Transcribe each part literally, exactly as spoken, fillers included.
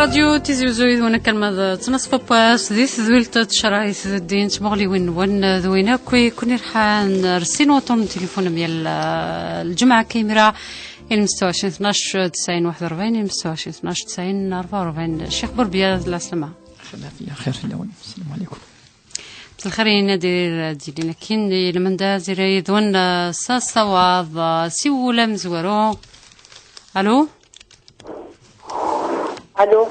Radyu Tizi Uzzu yid-wen akka alma d ttnaṣfa n wass di tedwilt n tcerɛit d ddin d tmuɣliwin-nwen d win akk i ken-irḥan ar sin waṭṭuren n tilifun am yal, eh, lǧemɛa akka imra, ilmest u ɛecrin tnac tesɛin waḥed u rebɛin, ilmest u ɛecrin tnac tesɛin rebɛa u rebɛin. Ccix Burbiya, lɛeslama. Xir, lɛafiya, xir fell-awen. Assalamu ɛlikum. Mselxir a Nadir, ad d-ilin akkin i lmenda zira yid-wen, eh, s asawaḍ, eh, siwel amezwaru. Alo? Alo.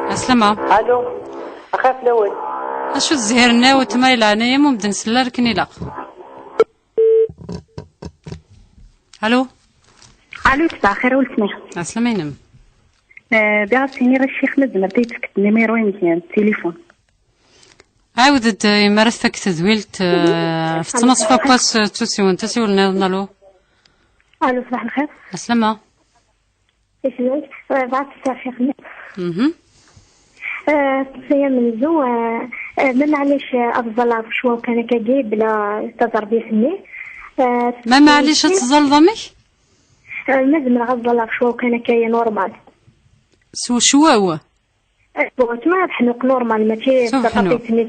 Aslama. Alo. Axir fell-awen. Acu zzhir-nni, weltma, i leɛnaya-m ur m-d-nsell ara akken ilaq. Alo. Alo, ṣbaḥ lxir a weltma. Aslama-inem. Eh, bɣiɣ ad s-iniɣ i ccix ma tzemreḍ ad yi-tefkeḍ nimiru-inek n tilifun. Ɛawed-d, eh, imi ara tfak tedwilt, eh, ɣef ttnaṣfa n wass, eh, d tusiwent, asiwel nniḍen, alo. Alo, ṣbaḥ lxir. Aslama. Isem-ik, eh, bɣiɣ ad tt-sseɛfiɣ. Mhm. Eh, ttṣeyya amenzu, eh, eh, ma maɛlic, eh, ad ẓẓalleɣ ɣef ccwaw kan akkagi, bla taẓerbit-nni. Eh, ma maɛlic ad teẓẓalleḍ amek? Eh, ma zemreɣ ad ẓẓalleɣ ɣef ccwaw kan akkagi, normal. S ucwaw? Eh, bon, tma ad ḥnuq normal, mačči s ubeḥnuq. Taṭaṭit-nni.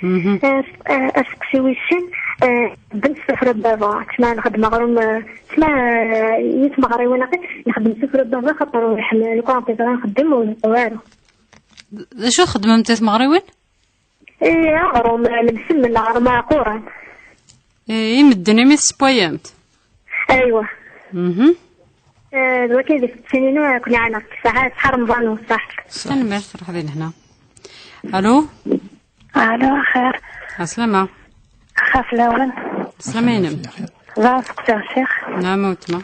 Mhm. Eh, s-, eh, aseqsi wis sin, eh, xeddem s tuffra n baba, tma nxeddem aɣrum, eh, tma, eh, i tmeɣriwin akk, nxeddem s tuffra n baba, xaṭer ur nḥemmel, lukan Ṛebbi yeẓra nxeddem ur neqwa ara. D acu txeddmemt i tmeɣriwin? Eh, aɣrum, eh, lemsem n leɣrum aɛquran. Eh, i medden imi tessewwayemt? Aywa. Mhm. Eh, d wakka di tfettin-inu, eh, kun ɛaneɣ. Ṣaḥa, ṣaḥa Remḍan u ṣaḥa. Tanemmirt, ruḥ di lehna. Alo? Alo, axir. Aslama. Axir fell-awen. Aslama-inem. D aseqsi a ccix. Naɛam a weltma.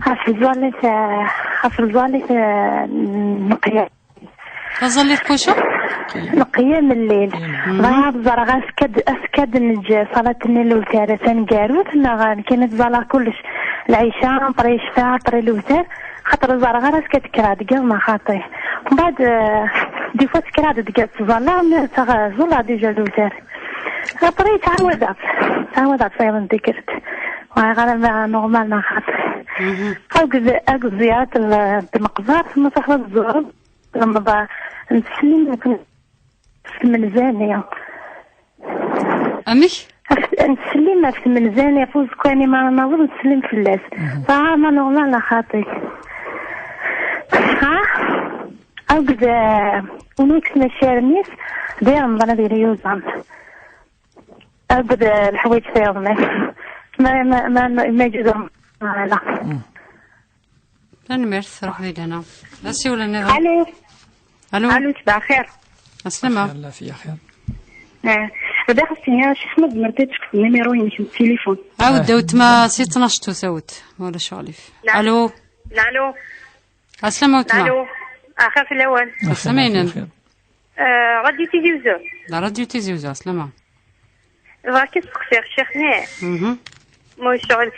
Ɣef tẓallit, eh, ɣef tẓallit, eh, n qiyam. Taẓallit n wacu? N qiyam n lleyl. Mhm. Bɣiɣ ad ẓreɣ askad, askad neǧǧ ṣalat-nni n lewtar taneggarut, neɣ nekkini ttẓallaɣ kullec, lɛica, après ccfa, après lewtar, xaṭer ur ẓerreɣ ara askad kkreɣ-d deg yiḍ neɣ xaṭi. Mbeɛd, eh, des fois kkreɣ-d deg yiḍ ttẓallaɣ, mais ttaɣ-, ẓẓulleɣ déjà lewtar. Après ttɛawadeɣ-tt, ttɛawadeɣ-tt tayeḍ n tikkelt. Ur ẓriɣ ara ma normal neɣ xaṭi. Mhm. Akked, akked ẓẓyarat n, n tmeqbert, ma tṛuḥeḍ ad tẓureḍ. Lemḍa, nettsellim ɣef tmenzani. Amek? Ɣef, nettsellim ɣef tmenzani, ɣef uẓekka-nni mi ara naweḍ, nettsellim fell-as. Mhm. Dɣa ma normal neɣ xaṭi. Ha? Akked, eh, win i yekksen accaren-is, di Remḍan ad yili yuẓam. Akked, eh, leḥwayeǧ tiyaḍnin. Ma, ma, ma, ma, ma yeǧǧa Remḍan, ala. Mm. Tanemmirt, ruḥ di lehna. D asiwel nniḍen. Alo. Alo. Alo, ṣbaḥ lxir. Aslama. Lɛafiya, xir. Eh, bɣiɣ ad s-iniɣ, ccix, ma tzemreḍ ad tefkeḍ nimiru-inek n tilifun. Ɛawed a weltma, si tnac tusawt, ma ulac aɣilif. Alo. Alo. Aslama a weltma. Alo. Axir fell-awen. Aslama-inem. Eh, Radyu Tizi Uzzu. La Radyu Tizi Uzzu, aslama. Bɣiɣ ad k-steqsiɣ, ccix-nni. Mhm. Mu ccɣel,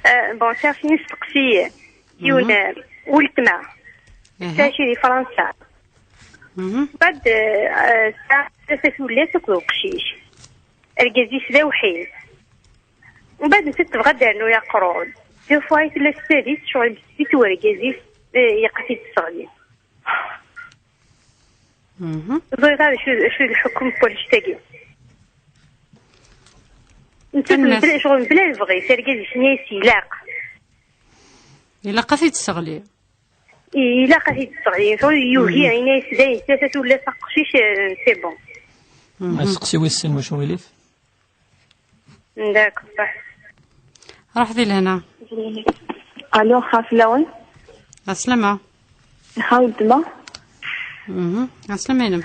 eh, bon, ccix-nni steqsi yiwen, mhm, eh, weltma. Aha. Tettɛici di Fransa. Mhm. Mbeɛd, eh, eh, tesɛa tlata tullas akked uqcic. Argaz-is d awḥid. Mbeɛd nettat tebɣa ad d-ternu aqrud. Des fois i tella s tadist, ccɣel imsel-itt wergaz-is, eh, yeqqat-itt-id sseɣli. Mhm. Ẓriɣ ara acu, acu d lḥukum n wannect-agi. Nettat mebla, ccɣel mebla lebɣi-s, argaz-is yenna-yas ilaq. Ilaq ad t-id-tesseɣli. I-, ilaq ad t-id-tesseɣli. Ccɣel yugi, mhm, yenna-yas dayen tlata tullas aqcic, eh, c'est bon. Mhm. Aseqsi wis sin, wacu ilif? D'accord, ṣaḥ. Ruḥ di lehna. Alo, xir fell-awen. Aslama. Xir weltma. Mhm. Aslama-inem.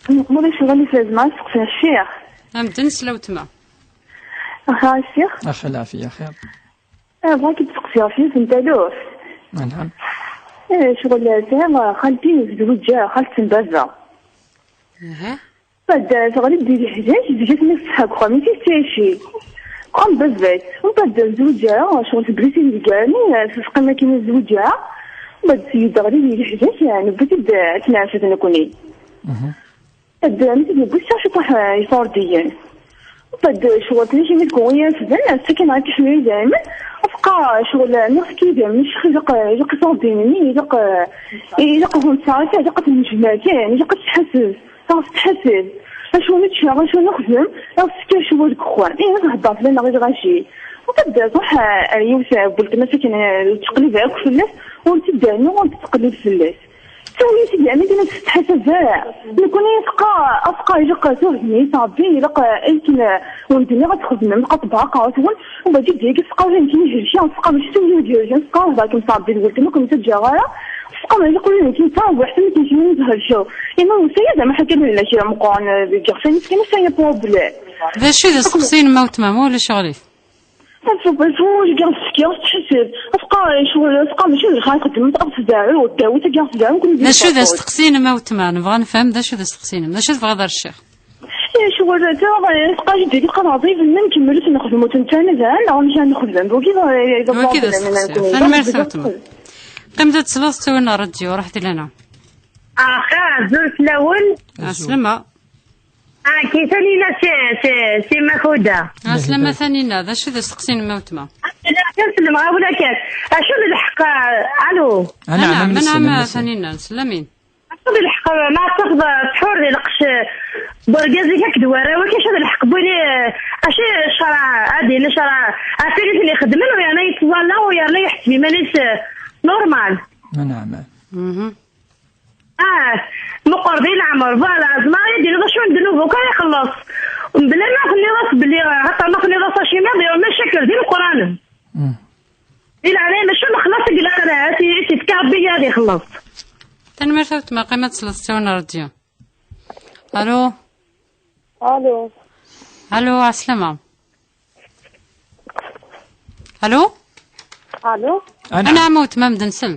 M-, mulac ɣilif, lazem ad seqsiɣ ccix. Amedden s lewtma. Xir ccix. Axir lɛafiya, xir. Eh, bɣiɣ ad k-id-seqsiɣ ɣef yiwet n taluft. Anɛam. Eh, ccɣel, sɛiɣ xalti tezweǧ, xalti n baba. Aha. Mbeɛd, eh, teɣli-d di leḥjaǧ, zdat-s teṣḥa deg uxxam-is i tettɛici. Uxxam n baba-s. Mbeɛd, tezweǧ ara, ccɣel tebda-t-id deg ɛni, eh, teqqim akken ur tezweǧ ara. Mbeɛd, tezweǧ teɣli di leḥjaǧ, eh, newwi-tt-id, eh, ad tt-nɛeffet nekkni. Mhm. Mbeɛd, mi tt-id-newwi, tečča ciṭuḥ, eh, iṣurdiyen. Mbeɛd, ccɣel tella kra n yiwet i irefden, ass-agi neɣ akka ḥemmel idrimen, ɣef Qa, ccɣel, nniɣ-k idammen, ccix, ilaq, ilaq iṣaḍin-nni, ilaq, ilaq hutsa, ilaq ad ten-nejmeɛ kan, ilaq ad tettḥaseb, ad tettḥaseb. Acu nečča, acu nexdem, ad tekker ccɣel deg uxxam. Ih, ad thedder fell-aneɣ i lɣaci. Ad d-truḥ, eh, ar yiwet, eh, n weltma-s akken, eh, tettqellib akk fell-as, ur tt-id-ternu, ur tettqellib fell-as. Ttawin-as-id, yeɛni, ad tettḥasab ara. Nekkni tqa-, afqa ilaq tuhin-is Ṛebbi, ilaq akken, wen-d-nniɣ ad txedmem, ad tebɛeqaɣ-twen, u baǧi d-yagi tqarin kan ihelka, tqa mačči d win igerrzen, tqa hḍerkem s Ṛebbi d weltma, ur ken-ttaǧǧaɣ ara, tqa mačči d win kan, tqa weḥd-m akken kan ihelka. Ima usayed ama ḥaca lehna kra meqqren deg iɣsan-is kan, assa ya problème. D acu i d asteqsi-inem a weltma, ma ulac aɣilif? Ad tebɣiḍ ur giɣ tefkiɣ teḥseb. Afqa ccɣel, afqa mačči d lxir xeddmemt, ad tdeɛɛu, dawit ad giɣ tdeɛɛu, kun d acu d asteqsi-inem a weltma? Nebɣa nefhem d acu d asteqsi-inem. D acu tebɣiḍ ar cciɣ? Ccɣel, afqa jiddi, afqa nɛḍib, nna nkemmel ur t-nexdem, ur t-nttani da, neɣ amek ara nexdem? Wagi d, d Wagi d asteqsi. Tanemmirt a weltma. Qqim da tesleḍ s ttawil n ṛṛadyu, ruḥ di lana. Axa, azul fell-awen. Ɛeslama. Ah, ki Tanina, si, si, si Makuda. Ɛeslama Tanina, d acu d asteqsi-inem a weltma? Ila kan s lemɣawla kan. Acu d lḥeqq, ah, alo. Anɛam, anɛam, anɛam, Tanina, neslamin. Acu d lḥeqq, ma tafeḍ, tḥur di lqecc, burgaz-ik akked warraw-ik, acu d lḥeqq n win i, acu ccṛeɛ, ad yini ccṛeɛ, ɣef win i ten-ixedmen, u yerna yettẓalla, u yerna yeḥseb iman-is, eh, normal. Anɛam. Mhm. Ah, meqqer di leɛmer, voilà, zemreɣ ad d-iniɣ acu n ddnub akk ara ixelleṣ. Mebla ma tenniḍ-as belli, axaṭer ma tenniḍ-as acimi, ad yernu caker d imeqqranen. Mm. Di leɛnaya mačči nexleṣ i ilaq ara, ad t-, ad t-yefk Rebbi ad ixelleṣ. Tanemmirt a weltma, qqim ad tesleḍ s ttawil n ṛṛadyu. Alo? Alo? Alo, ɛeslama. Alo? Alo? Anɛam. Anɛam a weltma, ad m-d-nsel.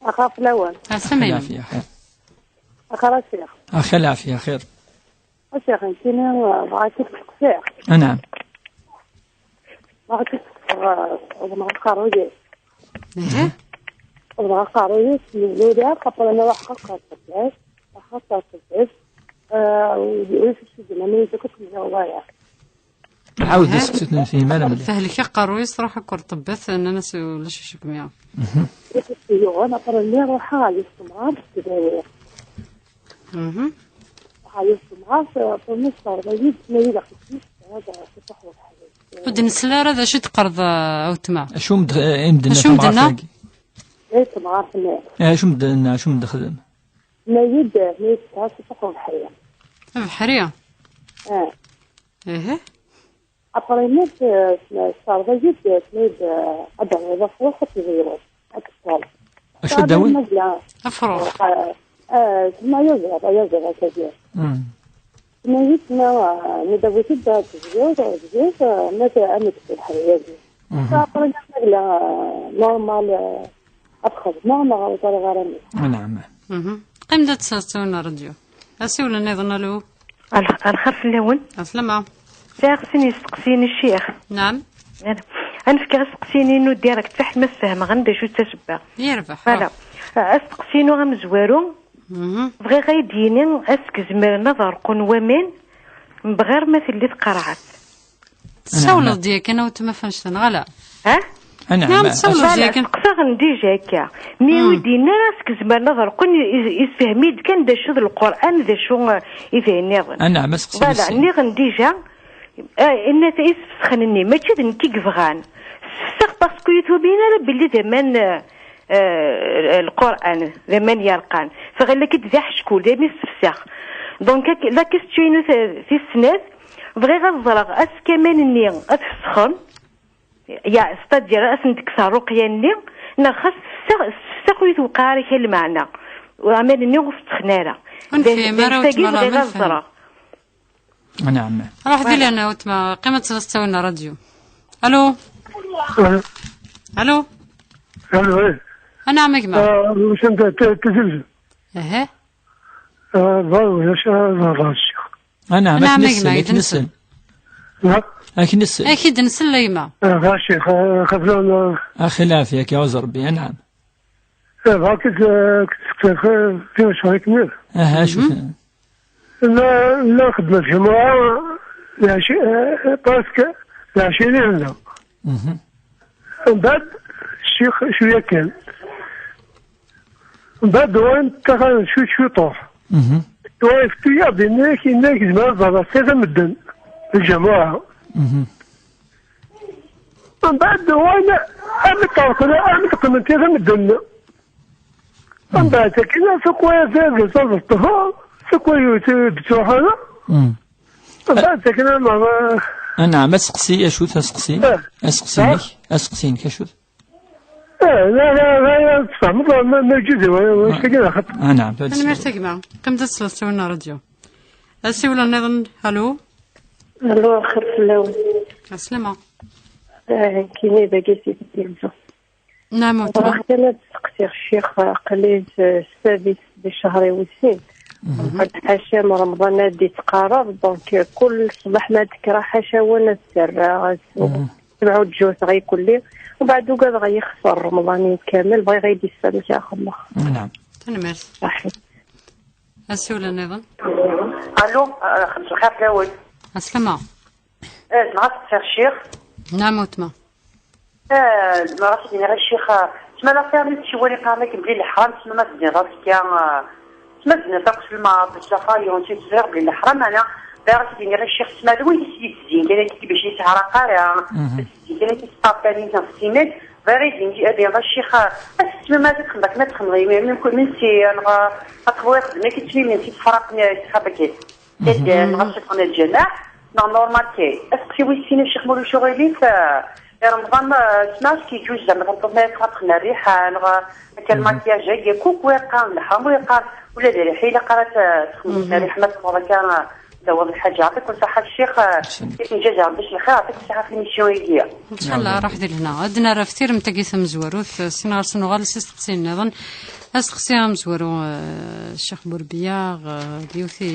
Axaf lawan. Ɛeslama. Lɛafya, xir. Axir a ccix. Axir lɛafya, xir. A ccix, nekkini, uh, bɣiɣ ad k-id-steqsiɣ. Anɛam. Bɣiɣ ad k-id-steqsiɣ, uh, uḍneɣ aqerruy-is. Uḍneɣ aqerruy-is, yuli, après ma ruḥeɣ aqerruy-is, ruḥeɣ aqerruy-is, uh, ur, ur yessidem, ama yezga akk mliɣ waya. Ɛawed asteqsi, ur nefhim ara mliḥ. Tehlek aqerruy-is, truḥ akk ɣer ṭṭebbat, nnan-as ulac acu kem-yuɣen. Mhm. Ur kem-yuɣen, après-nni ruḥeɣ ɣer yisumɣar, sdawiɣ. Mhm. Ruḥeɣ ɣer yisumɣar, après-nni tesserḍ-iyi-d, tenna-yi-d aqeddic, hada, iṣuḥ ubeḥri. Ur d-nsel ara d acu d-teqqareḍ, a weltma. Acu m-d-, eh, i m-d-tenna temɣart-agi? Ay temɣart-nni. Eh, acu m-d-tenna, acu m-d-texdem? Tenna-yi-d, tenna-yi-d, tesɛa iṣuḥ ubeḥri. Abeḥri? Ah. Ihi. Après-nni, eh, tesserḍ-iyi-d, tenna-yi-d, eh, ad d-tawiḍ afrux, ad t-tẓewreḍ, ad t-tefkeḍ. Acu ad d-tawiḍ? Afrux. Ah, ah, tsemma ayaziḍ, ayaziḍ akkagi. Hmm. Tenna-yi-d, ma, ah, mi d-tawiḍ-t-id, ad tezwiḍ, ad tezwiḍ, ah, ma t-, ad nekk leḥriyagi. Mhm. Après-nni, ma yella, ah, normal, ah, ad xedmeɣ neɣ ur ẓriɣ ara nekk. Anɛam. Mhm. Qqim da tesɛa ttawil n ṛṛadyu. Asiwel nniḍen, alo. Al-, lxir fell-awen. Ɛeslama. Sɛiɣ sin yesteqsiyen i ccix. Naam. Ad n-fkeɣ asteqsi-inu direct, fiḥel ma sfehmeɣ-n d acu d tasebba. Yerbeḥ. Voilà. Asteqsi-inu amezwaru, mhm, bɣiɣ ad yi-d-yini amek zemren ad ṛeqqun waman mebɣir ma telli tqerɛet. Tessawleḍ-d yakan a weltma f annect-a, neɣ ala? Ha? Anɛam, naam, tessawleḍ-d yakan. Voilà, steqsaɣ-n déjà akka. Mi ur d-yenni ara amek zemren ad ṛeqqun, i-, i-, yessefhem-iyi-d kan d acu d Lqur'an, d acu, eh, i d ayen nniḍen. Anɛam, asteqsi. Voilà, nniɣ-n déjà, eh, inna-t isefsexen-nni, mačči d nekk i yebɣan. Sefsex parce que ur tumin ara belli d aman, eh, eh, Lqur'an, d aman yerqan. Fɣil-ak-id d aḥeckul, d ayen i ssefsex. Donc, ak-, la question-inu t-, tis snat, bɣiɣ ad ẓreɣ, est-ce que aman-nni ad fesxen, ya, c'est-à-dire ad sen-d-kkseɣ ṛṛuqya-nni, neɣ xas tefsex, tefsex ur yi-tewqiɛ ara kra lmeɛna. Aman-nni ur fesxen ara. Ur nefhim ara, d, d tagi weltma, bɣiɣ ad ẓreɣ. Anɛam. Ruḥ di lehna, weltma, qqim ad tesleḍ s ttawil n ṛṛadyu. Alo? Alo? Alo? Alo, eh. Anɛam, a gma. Ah, wissen ta-, ta-, tazemzem. Ehe. Ah, bɣiɣ ulac, ah, bɣiɣ ccix. Anɛam, anɛam, a gma, ak-id-nsel. Ak-id-nsel. Ak-id-nsel, a gma. Ah, bɣiɣ ccix, ah, xaflan, ah. Axi lɛafya, ak-iɛuz Ṛebbi, anɛam. Eh, bɣiɣ ad k-, eh, k-, k-, k-, timecɣit-nni. Aha, acu. Mhm. La, la xedmeɣ jumuɛa, lɛeci-, eh, presque lɛecrin nella. Mhm. Mbeɛd, ccix cwiya kan. Mbeɛd, wan ttaxaren cwiṭ cwiṭ ruḥ. Mhm. Wan yefti-yaɣ-d, yenna-yak, yenna-yak, zemreɣ ad ẓreɣ tirga medden, lǧamuɛa. Mhm. Mbeɛd, wan, armi ṭṭerfen, armi qqiment tirga medden. Mhm. Mbeɛd, akken, sukwa d ṭṭhur, sukwa d ttruḥ ara. Mhm. Mbeɛd, akken, ama, Anɛam, aseqsi, acu-t aseqsi? Eh. Aseqsi-inek, aseqsi-inek, acu-t? Eh, la, la, la, la, tfehmeḍ, ma, ma yeǧǧiz, wa, wa, Ah. Acu-agi d axaṭer. Ah, naɛam, tanemmirt a gma. Qqim-d ad tesleḍ s win n ṛṛadyu. Asiwel nniḍen, alo? Alo, axir fell-awen. Ɛeslama. Eh, nekkini dagi si Tizi Wezzu. Naɛam, weltma. Bɣiɣ kan ad steqsiɣ ccix, aql-i s, s tadist di ccher-iw wis sin. Mhm. Ḥaca ma Remḍan ad d-ittqarab, donc, kul ṣṣbeḥ ma d-kkreɣ ḥaca-wen ad serreɣ, ad Mhm. Semɛu ǧǧut ɣi kulli. Mbeɛd ugadeɣ yexṣer Remḍan-iw kamel, bɣiɣ ad yi-d-yessefhem amek ara xedmeɣ. Naɛam. Tanemmirt. Saḥit. Asiwel nniḍen. Alo, eh, xedmet lxir fell-awen. Ɛeslama. Eh, zemreɣ ad steqsiɣ ccix? Naɛam, weltma. Eh, zemreɣ ad s-d-iniɣ i ccix, eh, tmala terni tcewwel iqarn akken belli leḥram, tma ma teddiḍ azekka, eh, Tma tezniḍ akk s lmeɛḍ, d safar, yuɣen si tezriɣ belli leḥram, ana bɣiɣ ad s-d-iniɣ i ccix, tma d win i s-yezzin kan akka bac yesɛeraq ara, Mhm. yezzin kan akka s tṭerṭanin neɣ s timin, bɣiɣ ad d-iniɣ, ad d-iniɣ a ccix, ad tettmim ad txedmeḍ akken ad txedmeḍ, imi, imi, imi, si, neɣ ad tebɣiḍ ad txedmeḍ akken ttmim si tefraq, si txabaket. Mhm. Ad, neɣ ad teffɣen lǧameɛ, neɣ normal kan. Aseqsi wis sin a ccix ma ulac uɣilif, eh, I Remḍan, eh, smaɛt ki yeǧǧuǧ zeɛma tameṭṭut ma txaṭ xna rriḥa, neɣ akka lmakyaj-agi, kuk wi yeqqaren leḥram, wi yeqqar ula d rriḥa, ilaq ara t-, txedmeḍ rriḥa, ma tebɣiḍ akka, eh, d awaḍ lḥaǧa. Yeɛṭik ṣṣeḥḥa ccix, eh, i tenǧaǧ Rebbi s lxir, yeɛṭik ṣṣeḥḥa f l'émission-agi. Ncallah, ruḥ di lehna. Ad d-nerr ɣef tiremt-agi tamezwarut, eh, sin ɣer-sen uɣal s isteqsiyen nniḍen. Asteqsi amezwaru, eh, Ccix Burbiya, eh, d yiwet i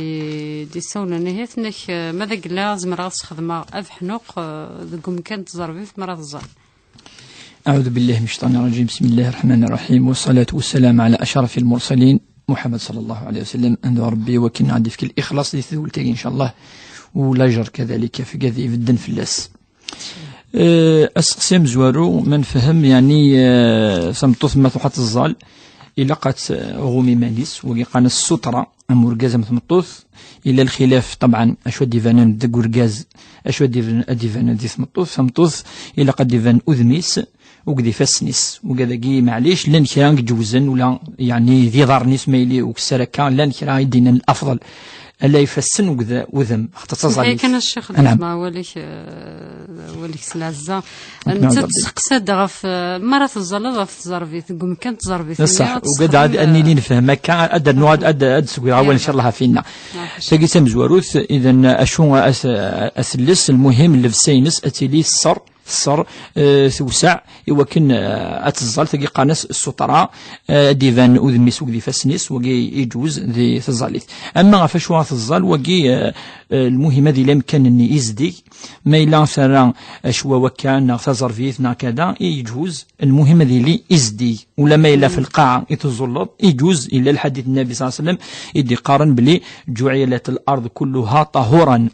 d-issawlen ihi, tenna-k, eh, ma d agella zemreɣ ad sxedmeɣ abeḥnuq, eh, deg umkan n tẓerbit mi ara teẓẓal. أعوذ بالله من الشيطان الرجيم. بسم الله الرحمن الرحيم. والصلاة والسلام على أشرف المرسلين محمد صلى الله عليه وسلم. Ad Rebbi wakken ad d-ifk lixlaṣ di tedwilt-agi, إن شاء الله, u lajer kadalik, afeg ad ibedden fell-as. Eh, aseqsi amezwaru, ma nefhem, yeɛni, eh, tameṭṭut ma tuḥa teẓẓal, ilaq ad tɣum iman-is, wagi qqaren-as ssutra, am urgaz am tmeṭṭut, yella lxilaf, ṭebɛen, acu ad d-ibanen deg urgaz, acu ad d-iban-, ad d-ibanen di tmeṭṭut. Tameṭṭut, ilaq ad d-iban udem-is, akked ifassen-is. Ugad-agi, maɛlic, llan kra i iǧewzen, ula, yeɛni, d iḍarren-is, ma yili ukessar akka, llan kra i d-yennan afḍel. Ala ifassen akked udem, xaṭer d taẓallit. Kan a ccix, anɛam, d awal-ik, eh, awal-ik s lɛezza. Netta testeqsa-d ɣef, eh, mi ara teẓẓaleḍ ɣef tẓerbit, deg umkan n tẓerbit. D ṣṣeḥ, ugad ad, ad nili nefhem akka, ad d-rnuɣ, ad, ad, ad d-sguyeɣ awal, ncallah, ɣef winna. Tagi d tamezwarut, idan, acu as-, aselles, lmuhim, llebsa-ines ad tili ṣṣer, ṣṣer, eh, tewseɛ, i wakken, eh, ad teẓẓal, tagi qqaren-as ssutra, eh, ad d-iban udem-is akked ifassen-is, wagi iǧuz di tẓallit. Ama ɣef acu ara teẓẓal, wagi, eh, eh, lmuhim ad yili amkan-nni izdig, ma yella terra acwaw akka, neɣ taẓerbit, neɣ kada, i yeǧuz, lmuhim ad yili izdig. Ula ma yella f lqaɛa i teẓẓulleḍ, iǧuz, yella lḥadit n Nnabi ṣalla Llahu ɛalayhi wa sallam, i d-iqqaren belli جعلت الأرض كلها طهورا.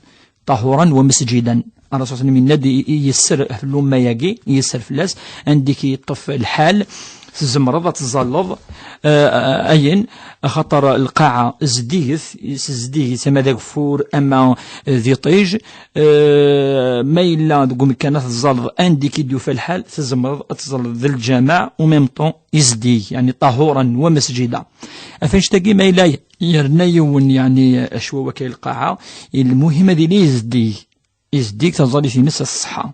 طهورا ومسجدا. Ṛṛasul ṣalla Llahu ɛalayhi wa sallam yenna-d i, i, yesser ɣef lumma-agi, yesser fell-as, anda i k-yeṭṭef lḥal, tzemreḍ ad teẓẓalleḍ, eh, ayen, axaṭer lqaɛa zeddiget, zeddiget ama d ageffur, ama d iṭij, eh, ma yella deg umkan ad teẓẓalleḍ anda i k-id-yufa lḥal, tzemreḍ ad teẓẓalleḍ d lǧameɛ, u même temps, izdig, yeɛni طهورا ومسجدا. Ɣef annect-agi, ma yella yerna yiwen, yeɛni, acwaw akka i lqaɛa, lmuhim ad yili izdig, izdig taẓallit-ines ad tṣeḥḥa.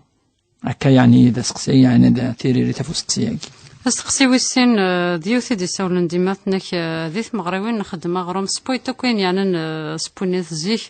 Akka, yeɛni, d aseqsi, yeɛni, d tiririt ɣef useqsi-agi. Aseqsi wis sin, eh, d yiwet i d-issawlen dima, tenna-k, eh, di tmeɣriwin nxeddem aɣrum, sewwi-d akk ayen yeɛnan, eh, sewwi-net zik,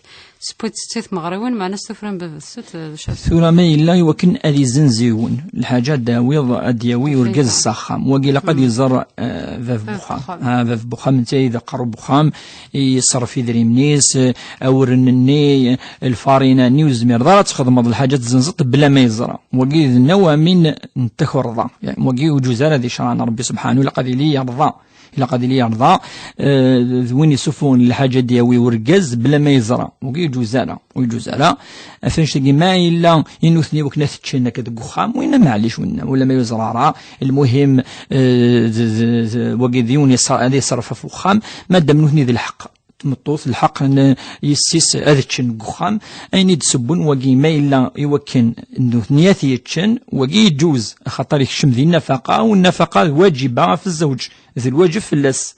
sewwi-d setti tmeɣriwin, meɛna s tufra n baba-tsent, eh, d acu ara... Tura ma yella i wakken ad izenz yiwen, lḥaǧa ad d-awiḍ, ad d-yawi urgaz s axxam. Wagi ilaq ad iẓer, eh, bab n uxxam. Ah, bab n uxxam, netta i d aqerru n uxxam, i yeṣref idrimen-is, eh, awren-nni, eh, lfarina-nni, ur tezmireḍ ara ad txedmeḍ lḥaǧa ad tzenzeḍ bla ma yeẓra. Wagi d nnawamin n takerḍa. Yeɛni, wagi ur yeǧuz ara di ccṛeɛ n Ṛebbi subḥanu, ilaq ad yili yerḍa. Ilaq ad yili yerḍa, eh, d win yessuffuɣen lḥaǧa ad d-yawi urgaz bla ma yeẓra. Ur yeǧuz ara, ur yeǧuz ara. Ɣef annect-agi, ma yella i nutni wakken ad t-ččen akka deg uxxam, winna maɛlic, winna, wala ma yeẓra ara. Lmuhim, eh, d, d, d, wagi d yiwen yeṣ-, ad yeṣref ɣef uxxam, ma dam nutni d lḥeqq. Tmeṭṭut, lḥeqq n yessi-s ad ččen deg uxxam, ayen i d-sewwen wagi, ma yella i wakken nutni ad t-yeččen, wagi yeǧuz, axaṭer ikcem di nnafaqa, u nnafaqa d waǧiba ɣef zzewǧ, d lwaǧeb fell-as.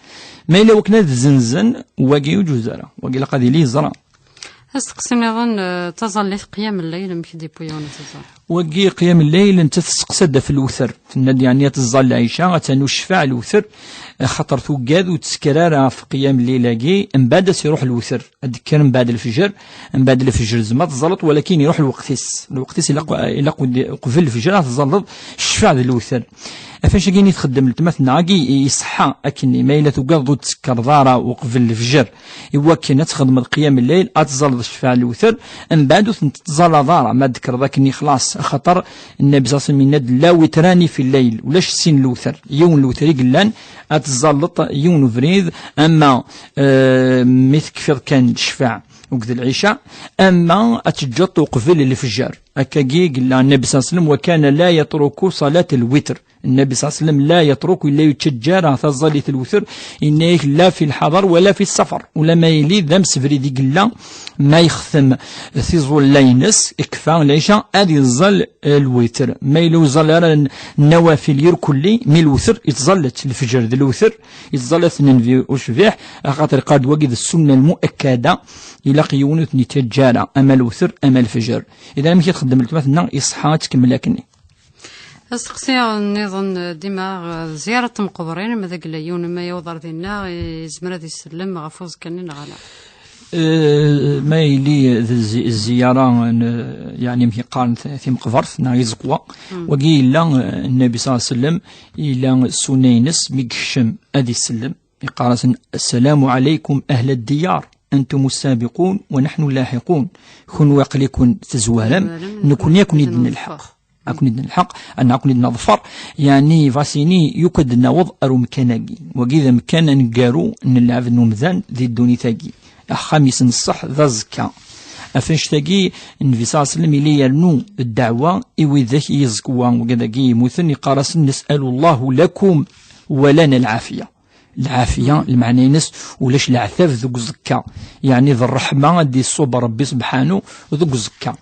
Ma yella wakken ad zenzen, wagi ur yeǧuz ara, wagi ilaq ad yili yeẓra. Asteqsi nniḍen, eh, taẓallit, qiyam lleyl, amek i d-yewwi yiwen ad teẓẓal? Wagi qiyam lleyl, netta testeqsa-d ɣef lewter. Tenna-d, yeɛni, ad teẓẓal lɛica, ad tanu ccfaɛ lewter, axaṭer tugad ur tesker ara ɣef qiyam lleyl-agi, mbaɛd ad s-iruḥ lewter, ad d-tekker mbaɛd lefjer, mbaɛd lefjer tzemmer ad teẓẓaleḍ, walakin iruḥ lweqt-is. Lweqt-is ilaq, ilaq uqbel lefjer ad teẓẓaleḍ ccfaɛ d lewter. Ɣef annect-agi i txeddem letma-tneɣ-agi, iṣeḥḥa akkenni, ma yella tugadeḍ ur d-tsekkereḍ ara uqbel lefjer, i wakken ad txedmeḍ qiyam lleyl, ad teẓẓaleḍ ccfaɛ lewter, mbaɛd ur tent-tettẓalaḍ ara, ma d-tekkreḍ akkenni xlaṣ, axaṭer Nnabi ṣalla Llahu ɛalayhi wa sallam yenna-d, "La witrani fi lleyl", ulac sin lewter, yiwen lewter i yellan, ad teẓẓaleḍ yiwen ubrid, ama, eh, mi tekfiḍ kan ccfaɛ akked lɛica, ama ad teǧǧeḍ uqbel lefjer. Akkagi i yella Nnabi ṣalla Llahu ɛalayhi wa sallam, "Wa kana la yatruku ṣalat lwitr." Nnabi ṣalla Llahu ɛalayhi wa sallam la yatruk, yella ur yettaǧǧa ara taẓallit n lewter, yenna-yak la fi lḥadar wala fi ssafar. Ula ma yili d amsebrid i yella, ma yextem tiẓulla-ines, ikfa lɛica, ad yeẓẓal, eh, lwitr. Ma yella ur yeẓẓal ara n-, nnawafil irkelli, mi lewter, yettẓalla-t lefjer d lewter, yettẓalla-t Nnbi ucbiḥ, axaṭer yeqqar-d wagi d ssunna lmuakkada, ilaq yiwen ur ten-yettaǧǧa ara, ama lewter, ama lefjer. Idan amek i txeddem letma-tneɣ, iṣeḥḥa ad tkemmel akkenni. Asteqsi nniḍen, eh, dima, eh, ziyarat n tmeqburin, ma d agella yiwen ma yawweḍ ar dinna, eh, yezmer ad isellem ɣef uẓekka-nni neɣ ala? Eh, ma yili d zi-, ziyara n, yeɛni, amek i qqaren, t-, timeqbert neɣ iẓekwa, wagi yella, eh, Nnabi ṣalla Llahu ɛalayhi wa sallam, yella ssunna-ines, mi yekcem ad isellem, yeqqar-asen, "Assalamu ɛalaykum ahla ddiyar, antum as-sabiqun wa nahnu llahiqun." Kunwi aql-iken tezwarem, nekkni ad ken-id-nelḥeq. Ad ken-id-nelḥeq, ad ken-id-neḍfer. Yeɛni, vasini, yukan ad naweḍ ar umkan-agi. Wagi d amkan aneggaru n lɛebd n umdan di ddunit-agi. Axxam-is n ṣṣeḥ d aẓekka. Ɣef annect-agi, Nnbi ṣalla Llahu ɛalayhi wa sallam yella yernu ddeɛwa i widak i iẓekwa, wigi dagi yemmuten, yeqqar-asen, "Nas'alu Llahu lakum wa lana lɛafiya." Lɛafiya, lmeɛna-ines, ulac leɛtab deg uẓekka. Yeɛni d ṛṛeḥma ad d-iṣubb Ṛebbi sebḥanu deg uẓekka.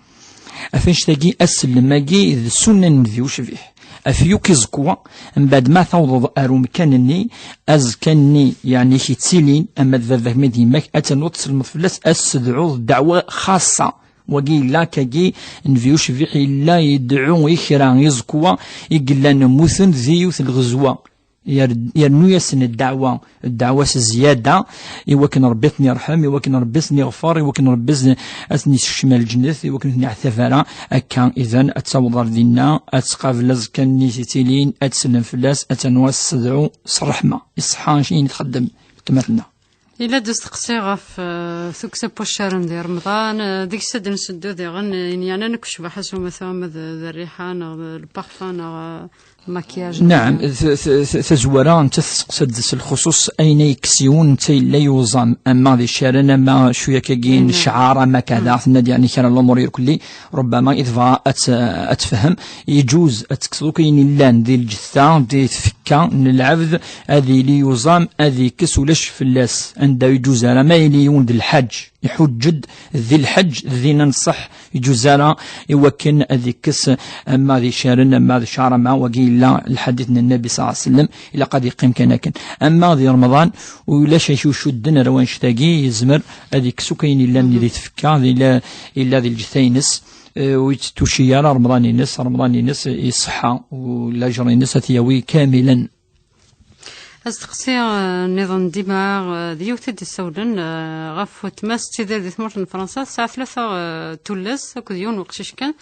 Ɣef annect-agi, asellem-agi d ssunna n Nnbi ucbiḥ. Ɣef yakk iẓekwa, mbeɛd ma tawḍeḍ ar umkan-nni, aẓekka-nni, yeɛni, i k-yettilin, ama d baba-k ma d yemma-k, ad ternuḍ tselmeḍ fell-as, ad s-tedɛuḍ ddeɛwa xaṣṣa. Wagi yella akkagi, Nnbi ucbiḥ yella yedɛu i kra iẓekwa i yellan mmuten di yiwet n lɣezwa. Yer-, yernu-yasen ddeɛwa, ddeɛwa s zzyada, i wakken Ṛebbi ad ten-irḥem, i wakken Ṛebbi ad ten-iɣfer, i wakken Ṛebbi ad ten-, ad ten-isekcem ar lǧennet, i wakken ur ten-iɛtab ara. Akka, idan, ad taweḍ ar dinna, ad tqabel aẓekka-nni i s-yettilin, ad tsellem fell-as, ad ternu ad s-tedɛu s ṛṛeḥma. Iṣeḥḥa acu i txeddem letma-tneɣ. Yella-d usteqsi ɣef, eh, tukksa n waccaren di Remḍan, eh, deg-s ad d-nseddu diɣen, eh, yeɛnan akk ccbaḥa s umata, ama d, d rriḥa neɣ d lparfum neɣ, eh, maquillage. Naɛam, t-, t-, t-, tazwara netta testeqsa-d s lxuṣuṣ ayen ay yekkes yiwen netta yella yuẓam, ama d icarren, ama cwiya-kagi n ccɛar, ama kada, tenna-d yeɛni kra n lumuṛ irkelli, rubbama i tebɣa ad t-, ad tefhem. Yeǧuz ad tekkseḍ akk ayen yellan di lǧetta, di tfekka n lɛebd, ad yili yuẓam, ad yekkes, ulac fell-as. Anda ur yeǧuz ara, ma yili yiwen d lḥaǧ, iḥuǧǧ-d di lḥeǧǧ, dinna n ṣṣeḥ, yeǧuz ara i wakken ad yekkes, ama d icarren, ama d ccɛer, ama wagi yella lḥadit n Nnbi ṣalla Llahu ɛalayhi wa sallam, ilaq ad yeqqim kan akken. Ama di Remḍan, ulac acu icudden ar wannect-agi, yezmer ad yekkes akk ayen yellan di tfekka, yella, yella di lǧetta-ines, eh, ur yettucci ara Remḍan-ines, Remḍan-ines iṣeḥḥa, u lajer-ines ad t-yawi kamilen. Asteqsi, eh, nniḍen dima, eh, d yiwet i d-issawlen, eh, ɣef weltma-s tettidir di tmurt n Fransa, tesɛa tlata, eh, tullas akked yiwen weqcic kan,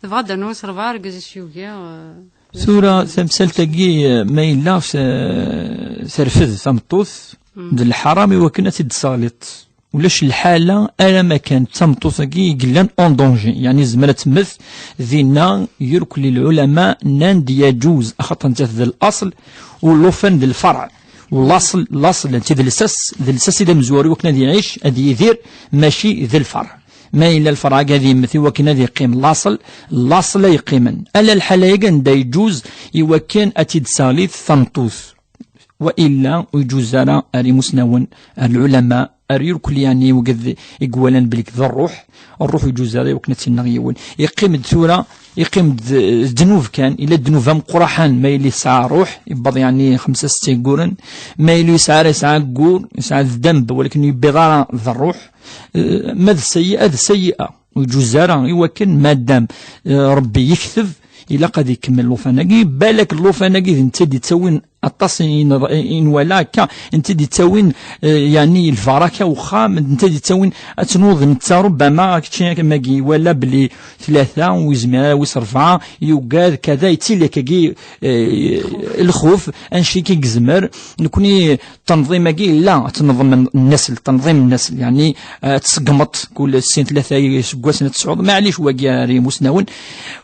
tebɣa ad d-ternu s rebɛa argaz i s-yugi, eh, tura tamsalt-agi, eh, ma yella, eh, terfed tameṭṭut, d lḥaram i wakken ad tt-id-tesseɣliḍ. Ulac lḥala, alamma kan d tameṭṭut-agi i yellan en danger, yeɛni tezmer ad temmet. Dinna, irkelli lɛulama nnan-d yaǧuz, axaṭer nettat d laṣel, u llufan d lferɛ. Laṣel, laṣel, d lsas, d lsas i d amezwaru i wakken ad iɛic, ad yidir, mačči d lferɛ. Ma yella lferɛ-agi ad yemmet i wakken ad yeqqim laṣel, laṣel ay yeqqimen. Ala lḥala-agi anda yeǧǧuz i wakken ad tt-id-tesseɣlit tameṭṭut. Wa illa ur yeǧǧuz ara ar imusnawen, ar lɛulama, ar irkel, yeɛni, wiged i iwalan belli d ṛṛuḥ, ṛṛuḥ ur yeǧǧuz ara i wakken ad tt-inneɣ yiwen. Yeqqim-d tura, yeqqim-d, eh, ddnub kan, illa ddnub ameqqraḥan ma yella yesɛa ṛṛuḥ, yewweḍ, yeɛni, xemsa setta yegguren, ma yella yesɛa ara yesɛa aggur, yesɛa ddemb, walakin ur yewwiḍ ara d ṛṛuḥ, eh, ma d sayyi'a, d sayyi'a. Ur yeǧǧuz ara i wakken, madam, eh, Ṛebbi yekteb, ilaq ad ikemmel llufan-agi. Balak llufan-agi d netta i d-ittawin aṭas i n-, i nwala akka, netta i d-ittawin, eh, yeɛni, lbaraka i uxxam, netta i d-ittawin ad tnuḍ netta, rubbama kečči am wagi iwala belli tlata, ur yezmir ara, wis ṛebɛa, yugad, kada, yettili akkagi, eh, lxuf, anci i yezmer. Nekni tanḍim-agi yella, ad tneḍmen nnasel, tanḍim nnasel, yeɛni, eh, ad tṣeggmeḍ kul sin tlata iseggasen ad tesɛuḍ, maɛlic wagi ar imusnawen.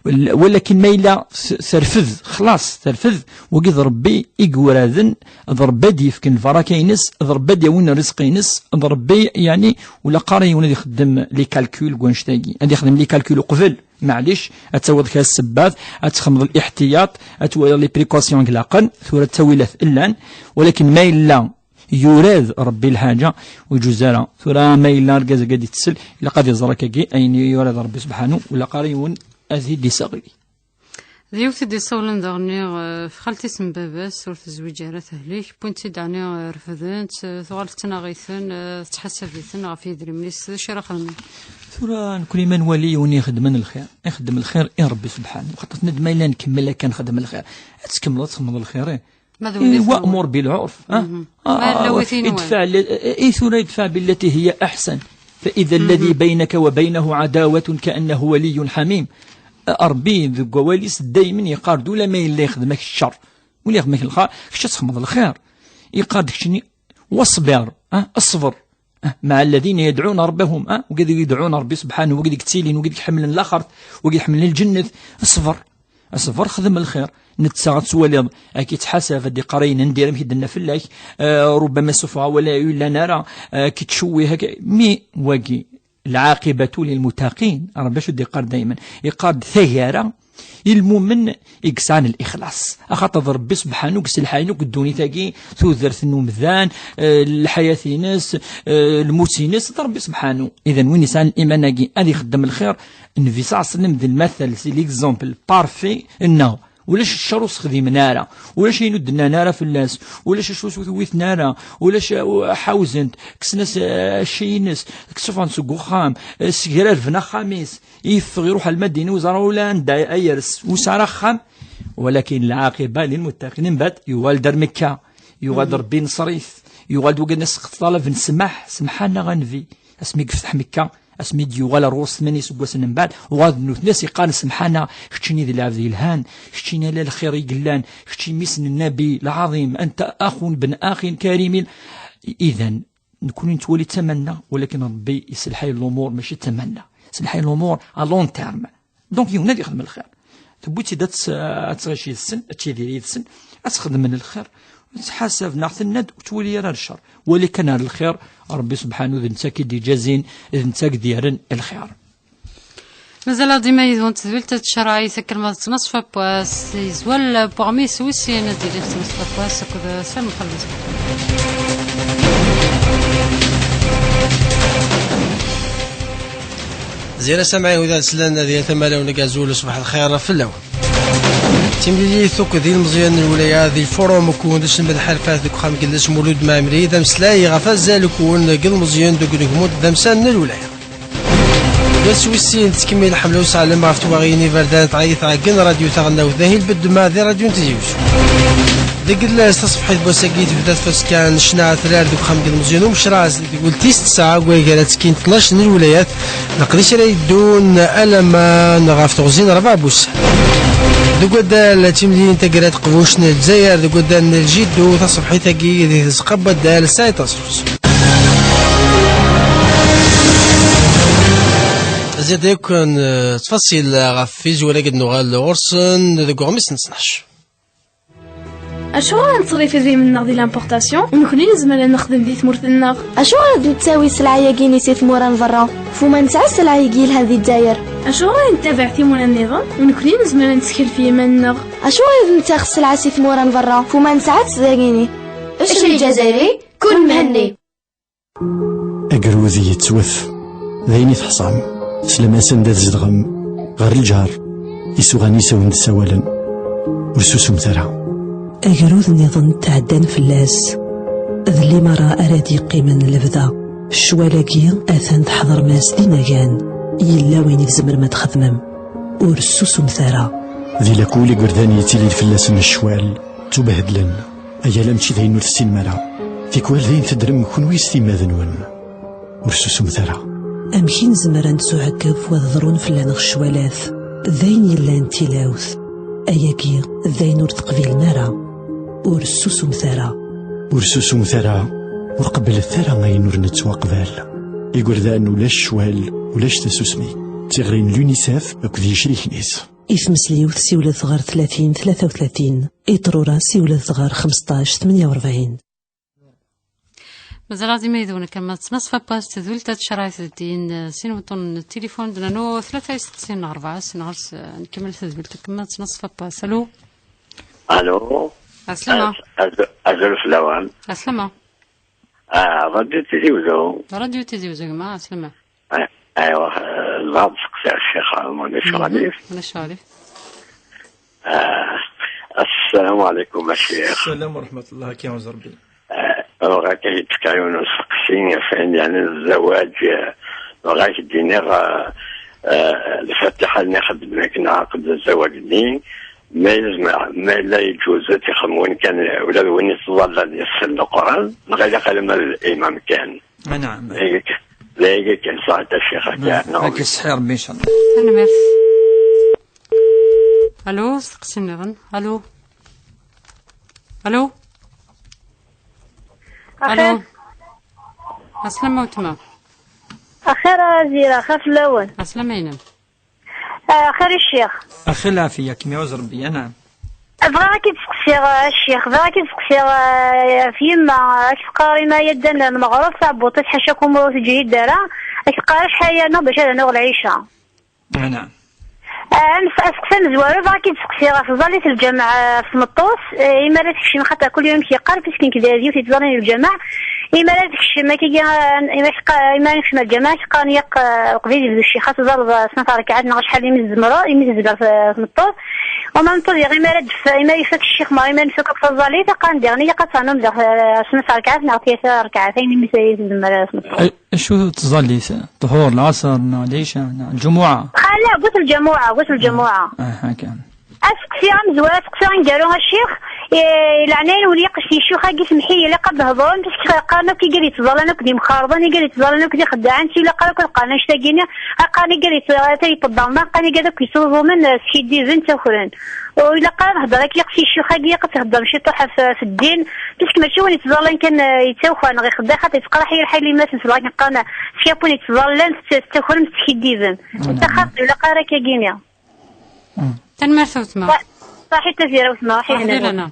Wel-, walakin ma yella s-, terfed, xlaṣ, terfed, wagi d Ṛebbi i yuraden, d Ṛebbi ad d-yefken lbaraka-ines, d Ṛebbi ad d-yawin ṛṛizq-ines, d Ṛebbi, yeɛni, ur ilaq ara yiwen ad ixeddem les calculs deg wannect-agi, ad ixdem les calculs uqbel. Maɛlic, ad tawiḍ kra ssebbat, ad txedmeḍ liḥtiyaṭ, ad twaliḍ les précautions ilaqen, tura ttawilat llan, walakin ma yella yurad Ṛebbi lḥaǧa, ur yeǧǧuz ara. Tura ma yella argaz-agi ad ittsel, ilaq ad iẓer akkagi ayen yurad Ṛebbi subḥanu, ur ilaq ara yiwen ad t-id-iseɣli. D yiwet i d-isawlen daɣen, eh, ɣef xalti-s n baba-s, ur tezwiǧ ara tehlik, wwin-tt-id ɛni, eh, refden-tt, eh, tuɣal tettnaɣ-iten, eh, tettḥasab-iten ɣef yedrimen-is, d acu ara xedmen? Tura, nekni ma nwali yiwen ixeddmen lxir, ixeddem lxir i Ṛebbi subḥanu, xaṭer tenna-d ma yella nkemmel akka nxeddem lxir, ad tkemmleḍ ad txedmeḍ lxir, ih. Ma d Eh, wamur bilɛurf, ah? Mhm. Ah, Ma yella ah, wi t-inwan. Idfa' li-, eh, eh, tura idfa' billati hiya aḥsan. Fa idha alladhi baynaka wa baynahu adawatun ka'annahu waliyyun hamim. Eh, Ṛebbi deg wawal-is daymen yeqqar-d, ula ma yella ixdem-ak ccer, ula ixdem-ak lxir, kečč ad txedmeḍ lxir. Yeqqar-d keččini, wasbir, ah, ṣber. Ah, مع الذين يدعون ربهم, ah, wigad i yedɛun Ṛebbi subḥanu, wigad i yettilin, wigad i iḥemmlen laxert, wigad i iḥemmlen lǧennet, ṣber. Ṣber, xdem lxir. Netta ad twaliḍ, ad k-ittḥasab, ad d-iqqar ayen n dir, amek i d-tenna fell-ak, eh, rubbama ssufɣeɣ wala ur yellan ara, eh, ad k-ittcewwih, akka. Mi wagi, العاقبة للمتقين, Ṛebbi acu d-iqqar daymen? Iqqar-d tagara i lmumen i yesɛan lixlaṣ. Axaṭer d Ṛebbi subḥanu i yesselḥayen akk ddunit-agi, tudert n umdan, eh, lḥayat-ines, eh, lmut-ines, d Ṛebbi subḥanu. Idan win yesɛan liman-agi ad ixeddem lxir, Nnbi ṣalla Llahu ɛalayhi wa sallam d lmatal, c'est l'exemple parfait, nneɣ ulac ccer ur s-xdimen ara, ulac ayen ur d-nnan ara fell-as, ulac acu ur t-witen ara, ulac, uh, ḥawzen-t, kksen-as, uh, cci-ines, ssufɣen-t seg uxxam, uh, ssegrarben axxam-is, yeffeɣ iruḥ ar Lmadina ur yeẓri ula anda ay yers, ur yesɛi ara axxam. Walakin lɛaqiba lilmuttaqin, mbeɛd yuɣal-d ar Mekka, yuɣal-d Ṛebbi ineṣṣer-it, yuɣal-d wigad-nni i s-ṭṭalaben ssmaḥ, semḥ-aneɣ a Nnbi, asmi yefteḥ Mekka, asmi d-yuɣal ar ɣur-s tmanya iseggasen mbeɛd, uɣal d nutni i s-yeqqaren semḥ-aneɣ, keččini d lɛebd yelhan, keččini ala lxir i yellan, kečči mmi-s n Nnabi lɛaḍim, anta axun ben axin karimin. Idan, nekni nettwali d tamanna, walakin Ṛebbi yesselḥay lumuṛ mačči d tamanna. Yesselḥay lumuṛ à long terme. Donc, yiwen ad yexdem lxir. Tewwi-tt-id ad tt-, ad tɣic yid-sen, ad tidir yid-sen, ad s-xedmen lxir. Tettḥasab neɣ tenna-d, ur twali ara ar ccer. Wali kan ar lxir, Ṛebbi subḥanu d netta i k-id-iǧazin, d netta i k-d-yerren lxir. Mazal-aɣ dima yid-wen tedwilt n tcerɛit, akken ma d ttnaṣfa n wass, yezwal n weɣmis wis sin ad d-ilin ttnaṣfa n wass akked Sam Mxelleṣ. Zira Samɛi, huda slan, ad yat amalaw n Gazul, ṣbeḥ lxir fell-awen. Timlilit akked ilmeẓyen n lwilaya di lfurum, akked uselmed Ḥarfat deg uxxam n yelli-s Mulud Mɛemmri, d ameslay ɣef azal akked deg ilmeẓyen deg unegmu d amsan n lwilaya. Ders wis sin tettkemmil Ḥemla Useɛlem ɣef twaɣiyin iberdan, tɛayi tɛeggen Radyu Taɣelnawt d Ahil Beddema di Radyu n Tizi Uzzu. Deg llaz taṣebḥit n wass-agi tebda tfaska n ccna atrar deg uxxam n yilmeẓyen Umecras deg ul tis tesɛa, deg waygar ad ttekkin tnac n lwilayat, leqdic ara yeddun alamma ɣef teɣzi n rebɛa n wussan. Deg waddal d timlilit n taggara n teqbuct n Lezzayer deg waddal n Ljiddu taṣebḥit-agi di tzeqqa n waddal Saɛid Taṣrus. Zid yakk n, eh, ttfaṣil ɣef izwar-agi d-nuɣal ɣur-sen deg uɣmis n tnac. Acuɣer ad nettṣerrif idrimen-nneɣ di l'importation, u nekkni nezmer ad nexdem di tmurt-nneɣ? Acuɣer ad nettawi sselɛa-agi-nni si tmura n berra, fu ma nesɛa sselɛa-agi yelhan di Lezzayer? Acuɣer ad nettabaɛ timura nniḍen, u nekkni nezmer ad nettkel f yiman-nneɣ? Acuɣer ad nettax sselɛa si tmura n berra, fu ma nesɛa-tt dagini? Ecri Ǧazayri, kun Mhenni. Agrud yettwet, d ayen i teḥṣam, teslam-as anda tzedɣem, ɣer lǧar, isuɣan-is a wen-d-ssawalen, ur susumt ara. Agrud nniḍen tɛeddan fell-as, d limaṛa ara d-yeqqimen lebda. Ccwal-agi atan tḥeḍrem-as d inagan, yella wayen i tzemrem ad txedmem, ur susumt ara. Di lakul igerdan yettilin fell-asen ccwal, ttubhedlen. Ayala mačči d ayen ur tessinem ara. Tikwal d ayen teddrem kenwi s timmad-nwen. Ur susumet ara. Amek i nezmer ad nettuɛeggeḍ wa d-ḍrun fell-aneɣ ccwalat? D ayen yellan d tilawt. Ayagi d ayen ur teqbilem ara. Ur susumet ara. Ur susumet ara. Ur qebblet ara ayen ur nettwaqbal. Igerdan ulac ccwal, ulac tasusmi. D tiɣri n l'UNICEF akked yecriken-is. I tmesliwt siwlet ɣer tlatin tlata u tlatin. I ṭrura siwlet ɣer xmesṭac tmenya u rebɛin. Mazal-aɣ dima yid-wen akken ma tettnaṣfa pas tedwilt ad tcerɛet din, eh, sin wuṭṭunen n tilifun d nanu tlata isteqsiyen neɣ rebɛa, sin ɣer-s, eh, nkemmel tedwilt akken ma tettnaṣfa pas. Alo? Alo? Aslama. Az-, az-, azul fell-awen. Aslama. Ah, Radio Tizi Uzzu. Radio Tizi Uzzu, gma, aslama. Ay-, aywa, eh, nebɣa ad seqsiɣ ccix, eh, ma ulac aɣilif. Ma ulac aɣilif. Ah, السلام عليكم الشيخ. السلام ورحمة الله، كي عاوز ربي. Ah, bɣiɣ ad k-fkeɣ yiwen usteqsi, ɣef wayen yeɛnan الزواج, ah, bɣiɣ ad k-d-iniɣ, ah, ah, lfatiḥa-nni xeddmen akken ɛaqed الزواج-nni, ma yezmer, ma yella yeǧuz ad t-ixdem win kan, ula d win yettẓallan yessel Leqran, neɣ ilaq alamma d limam kan. Ah, naɛam. D ayagi kan, ṣaḥit a ccix, akka. Ad k-yesseḥi Rebbi, incallah. Tanemmirt. Alo, steqsi nniḍen. Alo. Alo. Alo. Axir. Aslama weltma. Axir a Azira, axir fell-awen. Aslama-inem. Ah, xir i ccix. Axir lɛafiya, kem-iɛuz Rebbi, anɛam. Bɣiɣ ad k-id-seqsiɣ, ah, ccix, bɣiɣ ad k-id-seqsiɣ, ah, ɣef yemma, ad k-teqqar imi ay addan n meɣreb, taɛebbuḍt-is ḥaca kumru ur teǧhid ara, ad k-teqqar acḥal yerna bac ad nuɣ lɛica. Anɛam. Ah, am-, aseqsi amezwaru, bɣiɣ ad k-id-seqsiɣ ɣef tẓallit n lǧameɛ, ah, ɣef tmeṭṭut, ah, imi ara tekcem, xaṭer kul yum k-yeqqar, puisque nekk d yiwet yettẓallan di lǧameɛ, imi ara tekcem, akkagi, ah, imi ara tekcem ar lǧameɛ, qqaren yakk, ah, uqbel yebdu ccix, ad tẓalleḍ, ah, snat rakaɛat neɣ acḥal imi tzemreḍ, imi tezmer, ah, tmeṭṭut. Uma neṭṭeḍ diɣ imi ara d-, imi ara ifak ccix, ma imi ara nfak akk taẓallit, qqaren diɣen ilaq ad ternum diɣ, ah, snat rakaɛat neɣ tlata rakaɛat, ayen imi s-, tzemmer, ah, tmeṭṭut. A-, acu tẓallit? Ṭhur, lɛaṣer, neɣ lɛica, neɣ lǧumuɛa? Ah, la, got lǧamuɛa, got lǧamuɛa. Ah, akka. Aseqsi amezwaru, aseqsi aneggaru a ccix, eh, leɛnaya-nwen, yaqec di ccix-agi, semḥ-iyi, ilaq ad d-hedṛem, parce que qqaren akk igad yettẓallan akk d imxerḍen, igad yettẓallan akk d ixeddaɛen, si ilaq ara akk ad qqaren annect-agi-nni, qqaren igad yettẓallan, ata yetteddren, qqaren igad akk yesruẓumen, eh, skiddiben, ttakren. U ilaq ara ad hedṛeɣ akk, ilaq si ccix-agi, ilaq ad theddṛem ciṭuḥ ɣef, ɣef ddin, parce que mačči win yettẓallan kan, eh, yettakar neɣ ixeddeɛ, xaṭer yettqerriḥ-iyi lḥal, yemma-s n ṣṣbeḥ kan qqaren, s yakk win yettẓallan, tett-, tettakremt, teskiddibemt. Ttaxaṭ, ilaq ara akk-agi-nni. Mm. Tanemmirt a wetma. Sa-, saḥit a Zira wetma, ṛaḥ. Ṛaḥ yid-neɣ.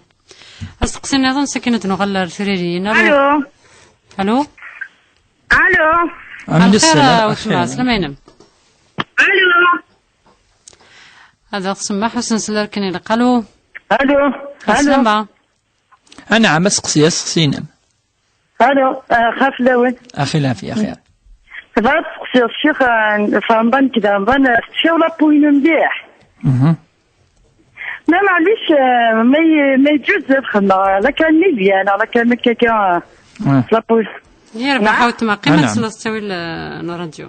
Asteqsi nniḍen, sakin ad nuɣal ar tririyin. Alo. Alo. Alo. Alo. Ɛleykum ssalam, a wetma, ɛleykum ssalam. Slama-inem. Alo. Ad aɣ-tsemmeḥ, ur s-nsel ara akken ilaq. Alo. Alo. Alo. Slama. Anɛam, aseqsi, aseqsi-inem. Alo, ah, xaf lawen. Axi lafi, axir. Bɣiɣ ad seqsiɣ ccix, ah, f Remḍan, nekk d Remḍan, ah, teččiḍ lapu-inu mliḥ. Mhm. Ma maɛlic, ah, ma y-, ma yeǧǧuz ad xedmeɣ, ah, la kan Nivea, neɣ la kan akkaka, ah, ouais, lapu. Yerbeḥ a wetma, qqim ad tesleḍ ttawil, ah, n ṛṛadyu.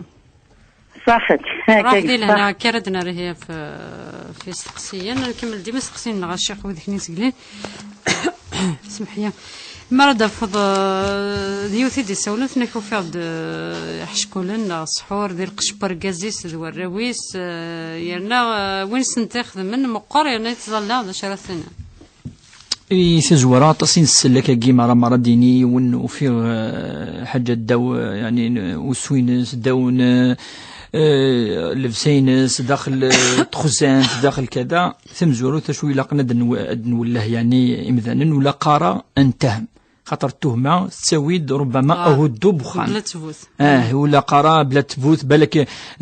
Saḥit. Ṛaḥ di lehna, akka ara d-nerr ihi ɣef, ɣef yisteqsiyen. Ad nkemmel dima isteqsiyen-nneɣ a ccix wid i k-n-iseglen. Semḥ-iyi. Mi ara d-tafeḍ, eh, d yiwet i d-isawlen, tenna-k ufiɣ-d, eh, iḥeckulen neɣ ṣḥur di lqecc n urgaz-is d warraw-is, eh, yerna, eh, win sen-t-ixedmen meqqer yerna yettẓalla, d acu ara t-tiniḍ? I tazwara, aṭas i nsell akkagi, mara, mara d-yini yiwen, ufiɣ, eh, ḥaǧa ddaw, eh, yeɛni, n ussu-ines, ddaw n, eh, Eh, llebsa-ines, daxel, eh, texzant, daxel kada, tamezwarut acu ilaqen ad nw-, ad nwelleh, yeɛni, imdanen, ula qqara ad ntahem. Xaṭer tuhma tettawi-d rubbama Ah, ahuddu n uxxam. Bla ttbut. Ah, ula qqara bla ttbut, balak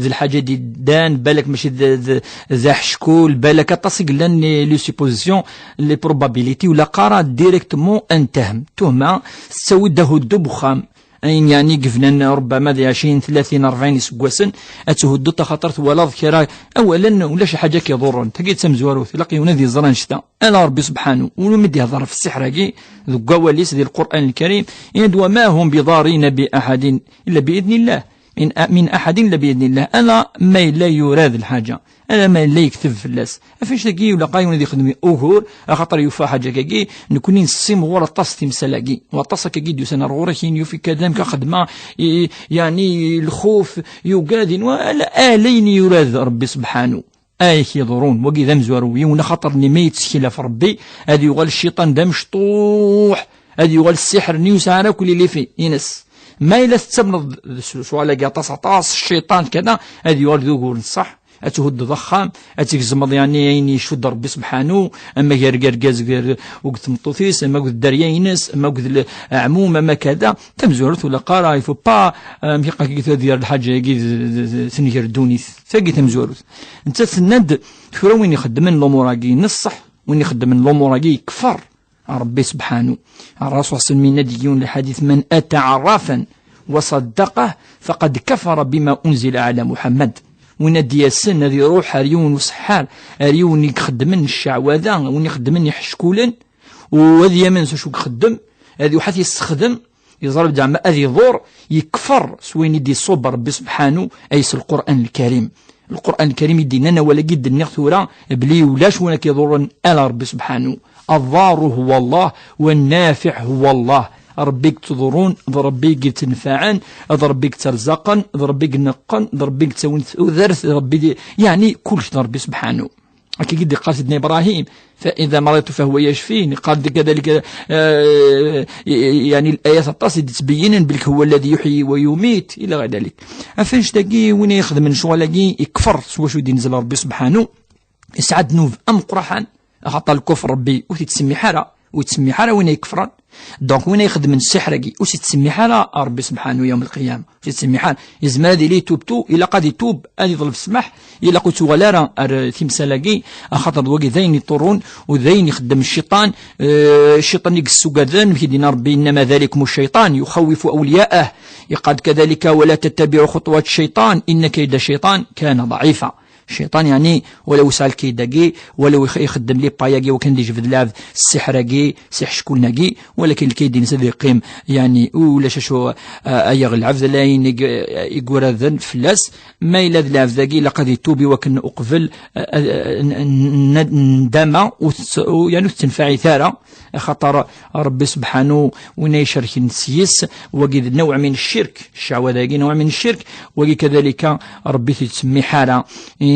d lḥaǧa i d-yeddan, balak mačči d, d, d aḥeckul, balak aṭas i yellan les, les suppositions, les probabilités, ula qqara directement ad ntahem. Tuhma tettawi-d ahuddu n uxxam. Ayen yeɛni yebnan rubbama di ɛecrin, tlatin, rebɛin iseggasen, ad thuddeḍ axaṭer twalaḍ kra. Awalen, ulac lḥaǧa k-iḍurren. Tagi d tamezwarut, ilaq yiwen ad yeẓr annect-a. Ala Rebbi subḥanu, ur mi d-ihḍer ɣef ssiḥr-agi deg wawal-is di Lqur'an Lkarim, yenna-d: "Wa ma hum biḍarrina bi aḥadin illa bi idnillah." Min, min aḥadin illa bi idnillah. Ala ma yella yurad lḥaǧa. Ala ma yella yekteb fell-as. Af annect-agi, ilaq-aɣ yiwen ad ixdem ugur, axaṭer yufa ḥaǧa-agi, nekni nessimɣur aṭas timsal-agi. Waṭas akkagi d-yusan ar ɣur-k, yin yufi kadam ka xedma, i, i, yeɛni, lxuf, yugad, inwa, ala, ala ayen yurad Rebbi subḥanu. Ay k-iḍurun, wagi d amezwaru yiwen, axaṭer-nni ma yettkel ɣef Rebbi, ad yuɣal cciṭan d amecṭuḥ, ad yuɣal ssiḥr-nni ur yesɛi ara akk lilifi ines. Ma yella tettamneḍ d, d ccɣel-agi aṭas, aṭas, cciṭan, kada, ad yuɣal d ugur n ṣṣeḥ. Ad thuddeḍ axxam, ad tgezmeḍ, yeɛni, ayen icudd Rebbi subḥanu, ama gar, gar argaz, gar, akked tmeṭṭut-is, ama akked dderya-ines, ama akked l-, aɛmum, ama kada. Tamezwarut ula qqara, il faut pas, euh, amek iqaq ad yir lḥaǧa-agi d, d, d, tenger ddunit. Tagi tamezwarut. Nettat tenna-d, tura win ixeddmen lumuṛ-agi n ṣṣeḥ, win ixeddmen lumuṛ-agi yekfer Rebbi subḥanu. Ṛṛasul ṣṣallam yenna-d deg yiwen n lḥadit: "Man ata ɛarrafan wa ṣaddaqah faqad kafara bima unzila ɛala Muḥammad." Win ad d-yasen ad iṛuḥ ar yiwen useḥḥar, ar yiwen i ixeddmen cceɛwada, win ixeddmen iḥeckulen, u ad yamen s acu ixeddem, ad iruḥ ad t-yessexdem, yeẓra zeɛma ad iḍur, yekfer s wayen i d-iṣubb Rebbi subḥanu, ay s Lqur'an Lkarim. Lqur'an Lkarim i d-yennan awal-agi i d-nniɣ tura, belli ulac win ad k-iḍurren ala Rebbi subḥanu. Aḍaru huwa Allah, wa nnafiɛ huwa Allah. Rebbi i yettḍurrun, d Rebbi i yettenfaɛen, d Rebbi i yetterzaqen, d Rebbi i ineqqen, d Rebbi i yettawin tudert, d Rebbi di, yeɛni kullec d Rebbi subḥanu. Akka i d-iqqar Sidna Ibrahim: "Fa idha mariḍtu fa huwa yashfin." Iqqar-d kadalik, eh, yeɛni, layat aṭas i d-yettbeyyinen belli huwa alladhi yuḥyi wa yumit, ila ɣer dalik. Af annect-agi, win ay ixedmen ccɣel-agi, ikfer s wacu i d-inzel Rebbi subḥanu, yesɛa ddnub ameqqraḥan, axaṭer lkufr Rebbi ur t-yettsemmiḥ ara, ur yettsemmiḥ ara win ay ikefren. Donc, win ay ixedmen ssiḥr-agi, ur s-yettsemmiḥ ara Rebbi subḥanu yawm lqiyama. Ur s-yettsemmiḥ ara. Yezmer ad yili itub tu, ilaq ad itub, ad iḍleb ssmaḥ, ilaq ur tuɣal ara ar timsal-agi, axaṭer d wagi d ayen iṭurrun, u d ayen ixeddem cciṭan, eh, cciṭan i yessugaden, amek i d-yenna Rebbi: "Innama dhalikum cciṭan yuxawwifu awliya'ah." Iqqar-d kadalika: "Wa la tattabi'u xuṭuwat cciṭan, inna kayda cciṭan kana daɛifa." Cciṭan, yeɛni, wala ur yesɛa lkayd-agi, wala ur ix-, ixeddem les pas-agi wakken ad yejbed lɛebd s ssiḥr-agi, s iḥeckulen-agi, walakin lkayd-ines ad yeqqim, yeɛni, ulac acu, ah, ay aɣ lɛebd, ala ayen i g-, i yuraden fell-as. Ma yella d lɛebd-agi, ilaq ad itub i wakken uqbel, ah, ah, n-, n-, n-, ndama, ur tt-, ur, yeɛni, ur tettenfaɛit ara. Axaṭer Rebbi subḥanu, win ay icerken s-yes, wagi d nawɛ min ccirk, cceɛwada-agi nawɛ min ccirk, wagi kadalika Rebbi ur t-yettsemmiḥ ara.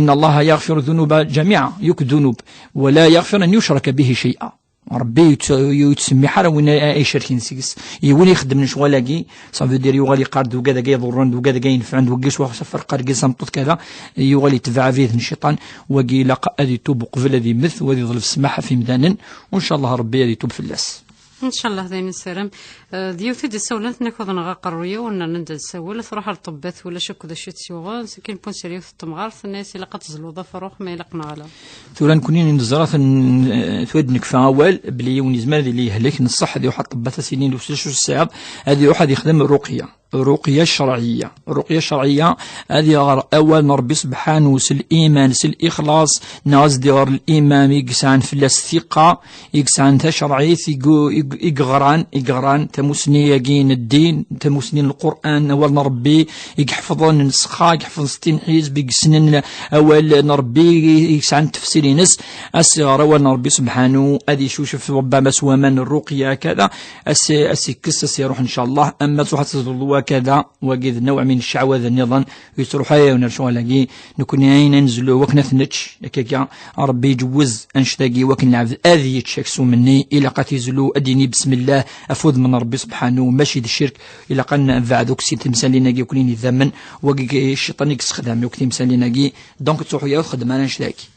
Inna Allaha yaɣfiru dhunuba ǧamiɛa, yakk ddunub, wa la yaɣfiru an yucraka bihi cay'a. Rebbi ur yett-, ur yettsemmiḥ ara win ay, ay icerken seg-s. I win ixeddmen ccɣel-agi, ça veut dire yuɣal yeqqar-d d ugad-agi iḍurren, d ugad-agi inefɛen, d wagi s wacu tferq argaz tameṭṭut kada, yuɣal yetbeɛ abrid n cciṭan, wagi ilaq ad itub uqbel ad immet, u ad iḍleb ssmaḥ ɣef yimdanen, u ncallah Rebbi ad itub fell-as. Ncallah, d ayen nessaram. Eh, d yiwet i d-isawlen, tenna-k uḍneɣ aqerruy-iw, nnan-d ad nsawel, truḥ ar ṭṭebbat, ulac akk d acu i tt-yuɣen, sakin n-, yiwet n temɣart, tenna-yas ilaq ad tezluḍ afrux, ma ilaq neɣ ala. Tura nekni neẓra ten-, eh, tura d-nekfa awal, belli yiwen yezmer ad yili yehlek, n ṣṣeḥ ad iruḥ ar ṭṭebbat, ad s-inin ulac acu tesɛiḍ, ad iruḥ ad yexdem ruqya. Ruqya ccerɛiyya. Ruqya ccerɛiyya, ad iɣer awal n Rebbi subḥanu s liman, s lixlaṣ, neɣ ad s-d-iɣer limam i yesɛan fell-as thiqa, i yesɛan tacerɛit, i gu-, i gu-, i yeɣran, i yeɣran tamusni-agi n ddin, tamusni n Lqur'an, awal n Rebbi, i iḥefḍen nnṣexa, i iḥefḍen settin ḥizb, i yessnen awal n Rebbi, i, i yesɛan tefsir-ines, ad s-iɣer awal n Rebbi subḥanu, ad icucef ṛubbama s waman n ṛṛuqya, kada, ad s-, ad s-ikkes, ad s-iṛuḥ, ncallah, ama tṛuḥ ad tezluḍ Kada, wagi d nawɛ min cceɛwada nniḍen, yettruḥ-awen ar ccɣel-agi. Nekni ayen ad nezlu wakken ad t-nečč, akkagi, Ṛebbi iǧewwez annect-agi wakken lɛebd ad yečč aksum-nni, ilaq ad t-izlu, ad d-yini besmellah, ɣef wudem n Ṛebbi subḥanu, mačči d ccirk, ilaq ad nbeɛd akk si temsalin-agi, akk n idammen, wagi cciṭan i yessexdam akk timsalin-agi, donc ttruḥ-awen ur txeddem ara annect-agi.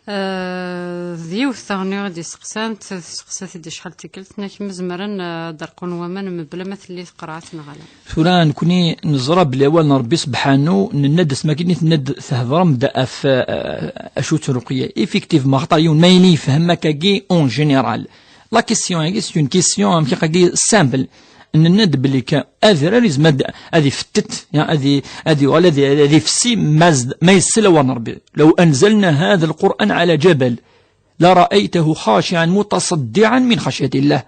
Eh, d yiwet taɣni i d-iseqsant, testeqsa-t-id acḥal d tikkelt, tenna-k ma zemren, eh, ad d-rqun waman mebla ma telli tqerɛet neɣ ala. Tura, nekni neẓra belli awal n Ṛebbi sebḥanu, nenna-d asmi akken i tenna-d, thedrem-d ɣef, eh, acu d truqya. Effectivement, axaṭer yiwen ma yini yefhem akkagi, en général. La question-agi, c'est une question, amek, akkagi, simple. Nenna-d belli kan adrar yezmer ad, ad ifettet, ya, ad i-, ad yuɣal, ad i-, ad ifessi ma z-, ma yessel awal n Ṛebbi. لو أنزلنا هذا القرآن على جبل لرأيته خاشعا متصدعا من خشية الله.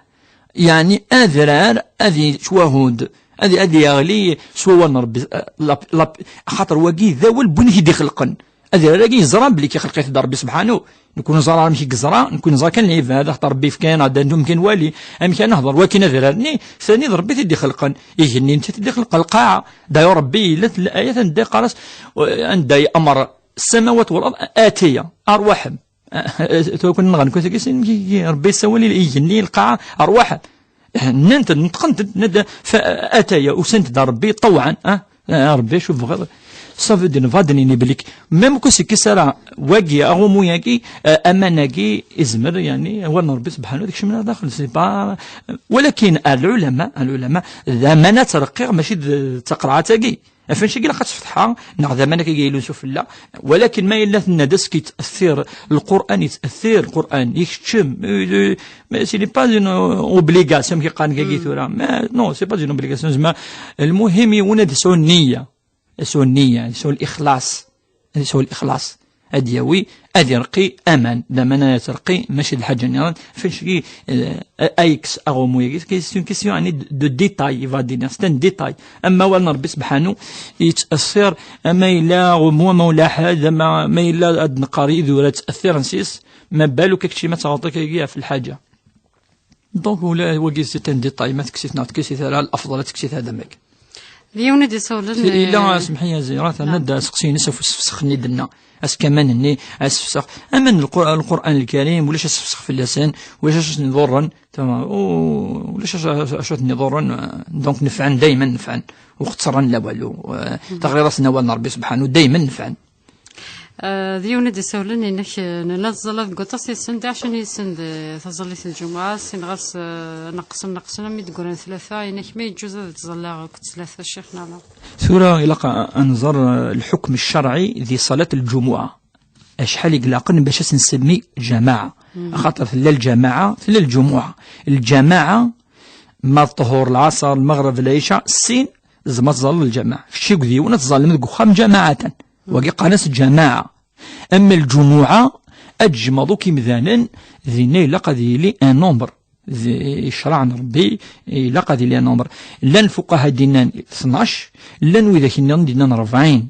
Yeɛni adrar ad yettwahud, ad, ad yeɣli s wawal n Ṛebbi, la, la, axaṭer wagi d awal n win i t-id-ixelqen. Adrar-agi yeẓra belli ixelq-it-id Ṛebbi sebḥanu. Nekni ur neẓra amek i yeẓra, nekni neẓra kan lɛibad, axaṭer Ṛebbi yefka-yaneɣ-d ad num kan wali. Amek ara nehḍer wakin adrar-nni, sani d Ṛebbi i t-id-ixelqen. Igenni netta i t-id-ixelq, lqaɛa. D'ailleurs Ṛebbi yella tella ayat anda yeqqar-as, anda yeɛmer السماوات والأرض أن آتيا أرواحا. Tura kun nɣan kun tagi sin, Ṛebbi yessawal i igenni, lqaɛa, ṛwaḥ. Nnant-d, neṭqent-d, nnan-d, fa-, ataya, usant-d ar Ṛebbi, ṭewɛen, ah, ah, Ṛebbi, acu tebɣiḍ? Ça veut dire, bɣa ad d-nini belli, même ku s-ikkes ara wagi, aɣumu-yagi, eh, aman-agi, izmer, yani, awal n Ṛebbi subḥanu, ad kecmen ar daxel, c'est pas, walakin, ar lɛulama, ar lɛulama, d aman ad ttreqqiɣ, mačči d, d taqerɛet-agi. Ɣef annect-agi ilaq ad tfetḥa, neɣ d aman akka i yilun sufella, walakin ma yella tenna-d aski yett'athir Lqur'an, yett'athir Lqur'an, ikeččem, euh, mais ce n'est pas une obligation, amek i qqaren dagi tura. Mais non, c'est pas une obligation. Zeɛma, lmuhim yiwen ad yesɛu nniya, ad yesɛu nniya, ad yesɛu lixlaṣ, ad yesɛu lixlaṣ. Ad yawi, ad irqi aman. D aman ara terqi, mačči d lḥaǧa nniḍen. Ɣef annect-agi, eh, a, a yekkes aɣumu-agi, c'est une question, yani, de, de détail, il va dire, c'est un détail. Ama awal n Ṛebbi sebḥanu, yett'athir, ama yella aɣumu, ama ulac, ama, ma yella ad neqqar idurar tt'athiren s-is, ma balu kečči ma tɣelṭeḍ akkagi ɣef lḥaǧa. Donc, ula wagi c'est un détail, ma tekkes-it neɣ tekkes-it ara, l'afḍal ad tekkes-it adamek. D yiwen i d-isawlen, illa, eh, semḥ-iyi a Zira, terna-d aseqsi-ines ɣef usefsex-nni d-tenna. Askaman-nni, asefsex. Aman Lqur-, Lqur'an Lkarim, ulac asefsex fell-asen, ulac acu ten-iḍurren, tamam, u-, ulac acu, acu ten-iḍurren, eh, donc nefɛen, dayman nefɛen. Ur xettren la walu. Eh, teɣriḍ-asen awal n Ṛebbi subḥanu, dayman nefɛen. Eh, d yiwen i d-isawlen, inek, eh, nella tẓalla deg waṭas yid-sen, d acu yid-sen d taẓallit n lǧumuɛa, sin ɣas, eh, neqsen, neqsen, am i d-ggran tlata, inek ma yeǧǧuz ad ttẓallaɣ akked tlata, ccix, neɣ la? Tura ilaq a, a nẓer, eh, lḥukm ccerɛi di ṣalat lǧumuɛa. Acḥal i ilaqen bac ad s-nsemmi lǧamaɛa? Axaṭer tella lǧamaɛa, tella lǧumuɛa. Lǧamaɛa, ma d ṭhur, lɛaṣer, lmeɣreb, lɛica, sin, tzemreḍ ad tẓalleḍ lǧamaɛa. Kečč akked yiwen ad tẓallem deg uxxam ǧamaɛatan. Wagi qqaren-as lǧamaɛa. Ama lǧumuɛa, ad tjemɛeḍ akk imdanen, dinna ilaq ad yili un nombre. Di ccṛeɛ n Ṛebbi, ilaq ad yili un nombre. Llan lfuqaha d-innan tnac, llan widak nniḍen d-innan rebɛin.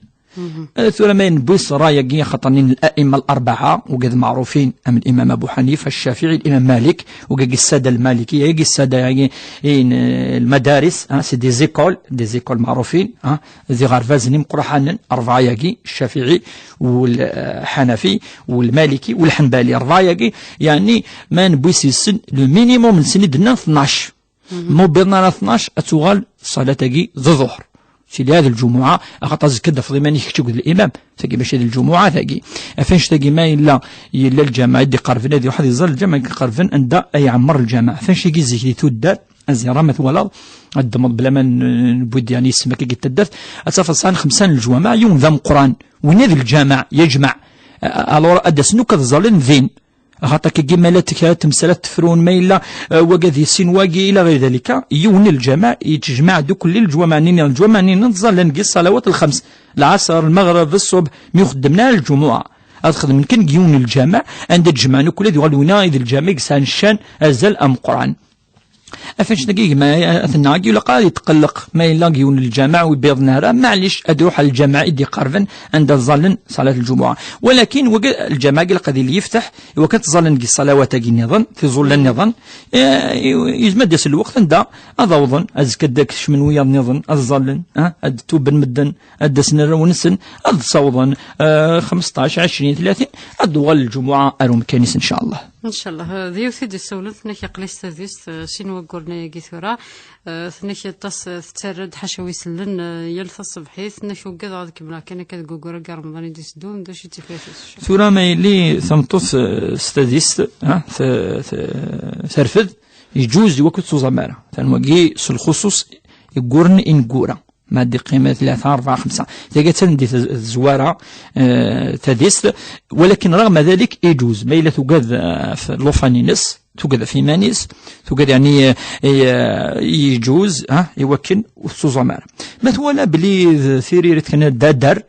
Eh, tura ma newwi s ṛṛay-agi, axaṭer nin الأئمة الأربعة, ugad meɛrufin, am l'imam Abu Ḥanifa, Ccafiɛi, l'imam Malik, ugagi ssada lmaliki, yagi ssada, yagi, in, eh, lmadaris, ah, c'est des écoles, des écoles meɛrufin, ah, d iɣerbazen imeqqranen, ṛṛebɛa-yagi, Ccafiɛi, u l-, eh, Ḥanafi, u lmaliki, u lḥenbali, ṛṛebɛa-yagi, yani, ma newwi s-, yes-sen, le minimum-nsen i d-nnan tnac. Ma ur wwiḍen ara tnac, ad tuɣal ṣṣalat-agi d ḍuhṛ. Tili ɛad lǧumuɛa, axaṭer azekka ad d-tafeḍ iman-ik kečč akked limam. Tagi mačči d lǧumuɛa, tagi. Ɣef annect-agi ma yella, yella lǧameɛ i d-iqerben, ad iruḥ ad iẓẓal lǧameɛ i iqerben anda ay iɛemmer lǧameɛ. Ɣef annect-agi zik di tuddar, a Zira ma twalaḍ, ad d-ddmeḍ bla ma n-, newwi-d, yani, isem akka i taddart, ad tafeḍ sɛan xemsa n leǧwameɛ, yiwen d ameqqran, winna d lǧameɛ, yejmeɛ. A-, alors ad d-asen akk ad ẓẓalen din. Axaṭer akkagi ma la tek-, temsal ad tefrun, ma yella, eh, wagi ad yissin wagi, ila ɣir dalika, yiwen n lǧameɛ yettejmaɛ-d akk leǧwameɛ-nni, leǧwameɛ-nni ẓẓallen deg ṣṣalawat lxems, lɛaṣer, lmeɣreb, ṣṣubḥ, mi ur xeddmen ara lǧumuɛa. Ad xedmen kan deg yiwen n lǧameɛ, anda ǧemɛen akk, ad yuɣal winna i d lǧameɛ i yesɛan ccan azal ameqqran. Af anect-agi gma, eh, tenna-agi, ilaq ad yetqelleq ma yella deg yiwen n lǧameɛ ur yewwiḍen ara, maɛlic ad iruḥ ɣer lǧameɛ i d-iqerben anda ẓẓallen ṣalat lǧumuɛa. Walakin wagi lǧameɛ-agi ilaq ad yili yefteḥ i wakken ad ẓẓallen deg ṣṣalawat-agi nniḍen, tiẓulla nniḍen, eh, yezmer ad d-yas lweqt anda ad awḍen, azekka ad d-kecmen wiyaḍ nniḍen, ad ẓẓallen, ah, ad d-tuben medden, ad d-asen arraw-nsen, ad d-sawḍen, eh, xmesṭac, ɛecrin, tlatin, ad d-tuɣal lǧumuɛa ar umkan-is, ncallah. Ncallah. Eh, d yiwet i d-issawlen, tenna-k aql-i s tadist, eh, sin wagguren-agi tura. Eh, tenna-k aṭas, eh, tettarra-d ḥaca wi sellen, eh, yal taṣebḥit, tenna-k ugadeɣ ad kemmleɣ kan akka deg waggur-agi Remḍan i d-iteddun, d acu i d tifrat-is? Tura ma yili tameṭṭut, eh, s tadist, ha, t-, t-, terfed, yeǧuz i wakken ur tettuẓam ara. Tan wagi s lxuṣuṣ i yegguren ineggura. Ma d-iqqim tlata, rebɛa, xemsa. Tagi attan di tez-, tezwara, eh, tadist, walakin raɣma dalik iǧuz. Ma yella tugad, eh, ɣef llufan-ines, tugad ɣef iman-is, tugad yeɛni, eh, eh, iǧuz, ha, i wakken ur tettuẓam ara. Ma twala belli d tiririt kan d adar,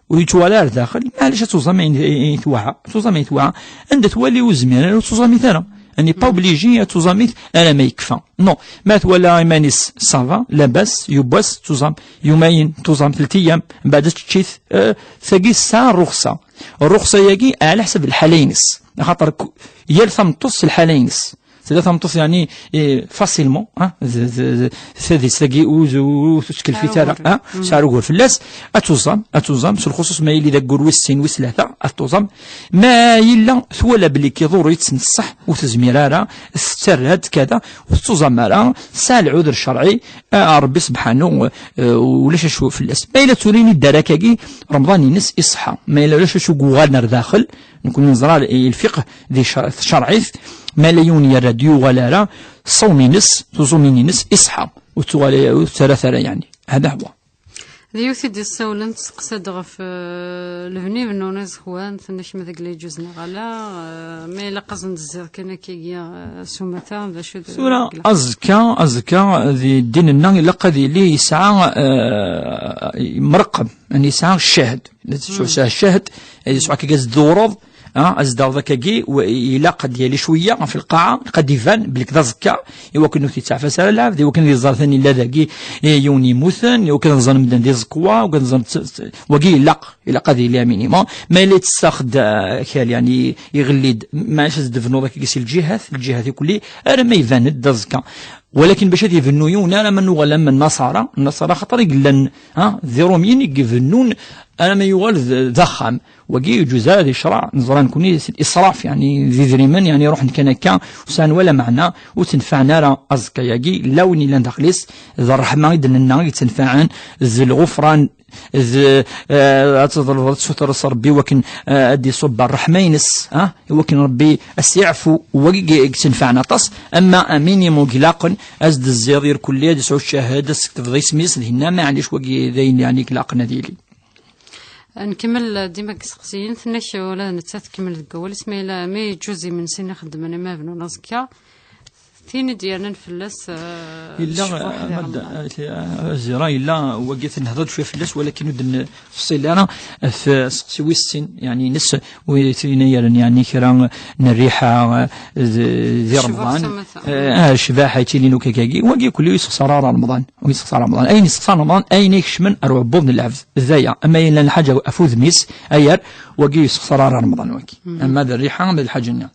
ur yettwali ara daxel, maɛlic ad tuẓam ayen, ayen twɛa, ad tuẓam ayen twɛa, anda twali ur zmiren ara ur tuẓamit ara. Ani pas obligé ad tuẓamit ara ma yekfa. Non, ma twala iman-is ça va, labas, yiwwas, tuẓam, yumayen, tuẓam, telt ayyam, mbeɛd ad teččit, eh, tagi tesɛa rruxsa. Rruxsa-yagi ɛla ḥsab lḥala-ines. Axaṭer k-, yal tameṭṭut s lḥala-ines. Tella tameṭṭut, yeɛni, eh, facilement, ha, d, d, d, tadist-agi ur, ur, ur tettkelfit ara, ha, tesɛa ugur fell-as, ad tuẓam, ad tuẓam, s lxuṣuṣ ma yili d aggur wis sin, wis tlata, ad tuẓam. Ma yella twala belli k-iḍurr-itt n ṣṣeḥ, ur tezmir ara, tettarra-d kada, ur tettuẓam ara, tesɛa lɛuder ccerɛi, ah, Ṛebbi sebḥanu, eh, ulac acu fell-as. Ma yella tura ini ddarak-agi, Remḍan-ines iṣeḥḥa. Ma yella ulac acu yuɣalen ar daxel, Nekni neẓra lfiqh di cer-, tcerɛit, ma la yiwen yerra-d yuɣal ara, ṣṣawm-ines, tuẓumin-ines, iṣeḥḥa. Ur tuɣal, ur tettarra ara, yeɛni. Hada huwa. D yiwet i d-issawlen, testeqsa-d ɣef, eh, lebni bennun iẓekwan, tenna kemm deg la yeǧuz neɣ ala, eh, ma ilaq ad sen-d-tezziḍ kan akkagi, eh, s umata, d acu d-, tura, deg la- azekka, azekka, di ddin-nneɣ ilaq ad yili yesɛa, eh, mreqqem, yani yesɛa ccahd. Yesɛa ccahd, yesɛa akkagi ad s-d-tewreḍ, ah, ad s-d-taweḍ akkagi, wa-, ilaq ad d-yali cwiya ɣef lqaɛa, ilaq ad d-iban belli d aẓekka, i wakken ur t-yettɛafas ara lɛebd, i wakken ad iẓer tani yella dagi, eh, yiwen yemmuten, i wakken ad ẓren medden d iẓekwa, i wakken ad ẓren t-, t-, wagi ilaq, ilaq ad yili minimum. Ma yella yettessax-d, ah, akal, yani, iɣelli-d, maɛlic ad s-d-tebnuḍ akkagi si lǧihat, lǧihat ikulli, arma iban-d d aẓekka. Walakin bac ad ibennu yiwen, arma nuɣal am nnaṣara, nnaṣara xaṭer i yellan, ha, d irumyen i ibennun, arma yuɣal d, d axxam. Wagi yeǧuz ara di ccreɛ, neẓra nekni s lisraf, yani, d idrimen, yani, ruḥen kan akka, ur sɛan wala meɛna, ur ttnefɛen ara aẓekka-yagi, la win yellan daxel-is, d ṛṛeḥma i d-nenna i yettnefɛen, d lɣufran, d, eh, ad teḍlbeḍ, ad tessutreḍ s Ṛebbi wakken, eh, ad d-iṣubb ṛṛeḥma-ines, ah, i wakken Ṛebbi ad s-yeɛfu, wagi i, i yettnefɛen aṭas, ama aminimum i ilaqen, ad s-d-tezziḍ irkelli, ad yesɛu ccahada, ad s-tektbeḍ isem-is, d hinna, maɛlic wagi d ayen, yani, i ilaqen ad yili. Nkemmel dima deg iseqsiyen, tenna-k ula d nettat tkemmel deg wawal-is, ma yella, ma yeǧǧuz imensi-nni xeddmen, ama bnun aẓekka, tin i d-yernan fell-as, eh, yella, ccbaḥ di eh, Remḍan. Eh, eh, Zira, yella wagi tenhedr-d cwiya fell-as, walakin ur d-nefṣil ara, eh, f-, seqsi wis sin, yani, ines, wi tin yerran, yani, kra n rriḥa, eh, d-, di Remḍan. Ccbaḥ s umata. Eh, ah, ccbaḥ ay ttilin ukagagi, wagi kulli ur yessexṣar ara Remḍan. Ur yessexṣar Remḍan. Ayen yessexṣar Remḍan, ayen ikecmen ar uɛebbuḍ n lɛebd. D aya. Ama yella lḥaǧa ɣef udem-is, ayer, wagi ur yessexṣar ara Remḍan, wagi. Ama d rriḥa, ama d lḥaǧa-nni.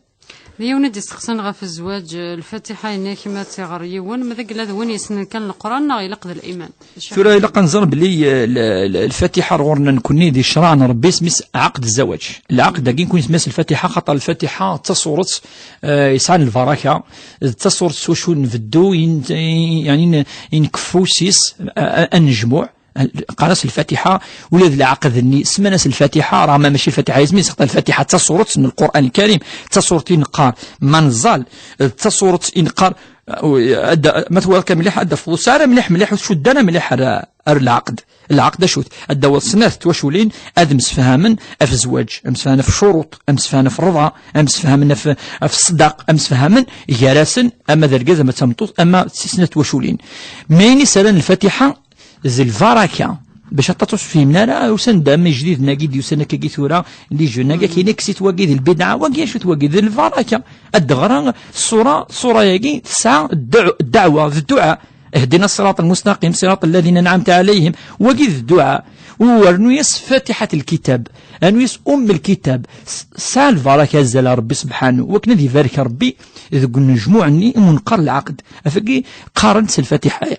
D yiwen i d-isteqsan ɣef zzwaǧ, eh, Lfatiḥa, yenna-k ma tt-iɣer yiwen, ma d agla d win yessnen kan Leqran, neɣ ilaq d liman? Tura ilaq ad nẓer belli, eh, l-, l-, Lfatiḥa ar ɣur-neɣ nekni di ccreɛ n Ṛebbi isem-is ɛaqd zzawaǧ. Lɛaqd-agi nekni isem-is Lfatiḥa, xaṭer Lfatiḥa d tasuret, eh, yesɛan lbaraka, d tasuret s wacu nbeddu, in-, in-, yani n-, inkeffu s-is, a-, a-, anejmuɛ. Qqar-as Lfatiḥa, ula d lɛaqed-nni, semman-as Lfatiḥa, raɣma mačči Lfatiḥa isem-is, xaṭer Lfatiḥa d tasuret n Lqur'an Lkarim, d tasuret i neqqar ma neẓẓal, d tasuret i neqqar, eh, ad, ma twalaḍ kan mliḥ, ad d-tafeḍ ur tesɛi ara mliḥ, mliḥ, ur tcudd ara mliḥ ar, ar lɛaqed. Lɛaqed acu-t? Ad d-tawiḍ snat twaculin ad msefhamen ɣef zzwaǧ, ad msefhamen ɣef ccuruṭ, ad msefhamen ɣef rrḍa, ad msefhamen ɣef, ɣef ṣṣdaq, ad msefhamen gar-asen, ama d argaz, ama d tameṭṭut, ama d snat twaculin. Ma ayen i s-rran Lfatiḥa, d lbaraka. Bac aṭaṭ ur s-fhimen ara, usan-d am ijdiden-agi d-yusan akkagi tura, les jeunes-agi, akken i kkes-it wagi d lbidɛa, wagi acu-t wagi d lbaraka. Ad d-ɣra ṣṣura, ṣṣura-agi tesɛa ddeɛ-, ddeɛwa, d dduɛa. Ihdina ṣṣiraṭ lmustaqim, ṣiraṭ alladina anɛamta ɛalayhim. Wagi d dduɛa. Rnu-yas fatiḥat lkitab. Rnu-yas umm lkitab. S-, tesɛa lbaraka azal a Rebbi subḥanu. Wakken ad ibarek Rebbi deg unejmuɛ-nni i mu neqqar lɛaqd. Afagi qqaren-t s lfatiḥa-agi.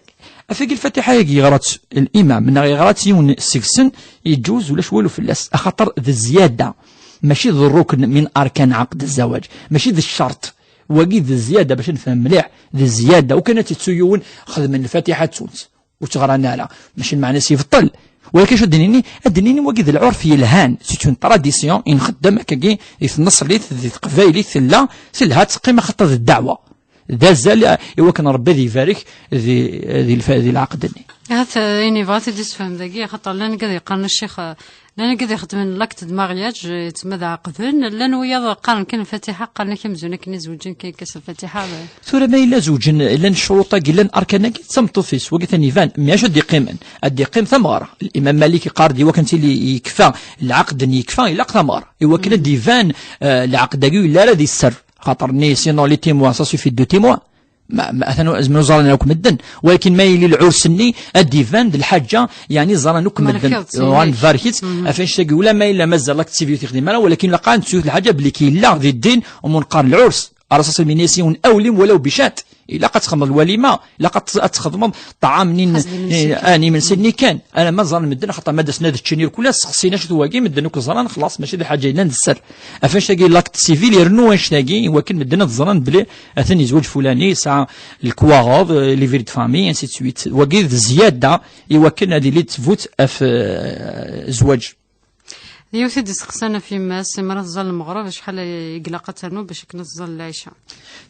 Afagi lfatiḥa-agi yeɣra-tt limam, neɣ yeɣra-tt yiwen seg-sen, yeǧǧuz ulac walu fell-as, axaṭer d zzyada, mačči d rrukn min arkan ɛaqd zzawaǧ, mačči d ccerṭ. Wagi d zzyada, bac ad nefhem mliḥ, d zzyada. Ukan ad tt-ittu yiwen, xedmen lfatiḥa ttun-tt, ur tt-ɣran ara. Mačči lmeɛna-s yebṭel. Walakin acu ad d-nini? Ad d-nini wagi d lɛurf yelhan, c'est une tradition i nxeddem akkagi di tneṣlit, di teqbaylit tella, telha teqqim axaṭer d ddeɛwa. D azal i wakken Rebbi ad ibarek di, di lfa-, di lɛaqd-nni. Ahat, eh, ayen yebɣa ad t-id-yessefhem dagi, axaṭer llan igad yeqqaren a ccix, eh, llan igad ixeddmen l'acte de mariage, eh, tma ad ɛaqden, llan wiyaḍ qqaren kan lfatiḥa, qqaren-ak amzun akken i zewǧen kan yekkas lfatiḥa, eh. Tura ma yella zewǧen, llan ccuruṭ-agi, llan arkan-agi, d tameṭṭut-is, wagi atan iban, mais acu ad d-iqqimen? Ad d-iqqim tameɣra. Limam Malik iqqar-d i wakken tili yekfa, lɛaqd-nni yekfa, ilaq tameɣra. I wakken ad d-iban, eh, lɛaqd-agi ur yelli ara di sser. Xaṭer-nni, sinon les témoins, ça suffit deux témoins. Ma, ma, atan zemren ẓran akk medden. Walakin ma yili lɛurs-nni, ad d-iban d lḥaǧa, yeɛni ẓran akk medden. Ɣan barkit, af annect-agi, ula ma yella mazal l'acte civil ur t-ixdim ara, walakin ilaq ad nettu lḥaǧa belli ki yella di ddin, umu neqqar lɛurs. Ara s-, aselmi-nni s yiwen awlim walaw bicat. Ilaq ad txedmeḍ lwalima, ilaq ad t-, ad txedmeḍ ṭṭɛam-nni n-, eh, ah, n imensi-nni kan. Alamma ẓran medden, axaṭer ma d-asen ad ččen irkul, ad seqsin acu-t wagi, medden akk ẓran, xlaṣ, mačči d lḥaǧa yellan d sser. Af annect-agi, l'acte civil, irennu annect-agi, i wakken medden ad ẓran belli atan yezweǧ fulani, yesɛa lekwaɣeḍ, eh, livret de famille, ainsi de suite. Wagi d zzyada, i wakken ad ili ttbut af, eh, zzwaǧ. D yiwet i d-iseqsan ɣef yemma-s, mi ara tẓall lmeɣreb, acḥal i ilaq ad ternu bac akken ad tẓall lɛica?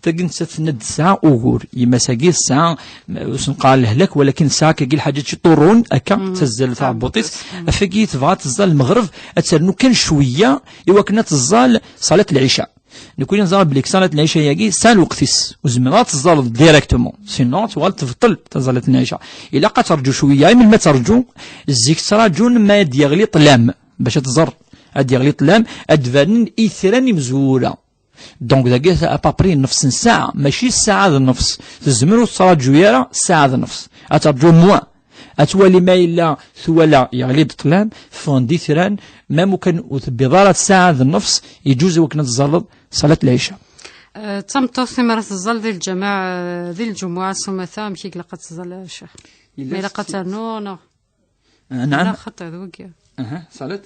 Tagi nettat tenna-d tesɛa ugur, yemma-s-agi tesɛa, ur s-neqqar lehlak, walakin tesɛa akkagi lḥaǧa ciṭurun, akka, tazzal taɛebbuṭ-is. Afagi tebɣa ad tẓall lmeɣreb, ad ternu kan cwiya, i wakken ad tẓall ṣalat lɛica. Nekni neẓra belli ṣalat lɛica-agi tesɛa lweqt-is, ur tezmireḍ ad teẓẓaleḍ directement, sinon ad tuɣal tebṭel taẓallit n lɛica. Ilaq ad terǧu cwiya, i melmi ad terǧu? Zik ttraǧun ma ad d-yeɣli ṭṭlam, bac ad tẓer, ad d-yeɣli ṭṭlam, ad d-banen itran imezwura. Donc dagi à peu près nefs n ssaɛa, mačči ssaɛa d nefs, tezmer ur tettraǧu ara ssaɛa d nefs, ad terǧu moins. Ad twali ma yella twala yeɣli-d ṭṭlam, ffɣen-d itran, ma mukan ur tebbiḍ ara ssaɛa d nnefs, yeǧuz i wakken ad tẓalleḍ ṣalat lɛica. Eh, d tameṭṭut mi ara teẓẓal di lǧameɛ, eh, di lǧumuɛa s umata, amek i ilaq ad teẓẓal, a ccix? Ma ilaq ad ternu, neɣ? Eh, naɛam. Neɣ xaṭi, d wagi. Aha, ṣalat?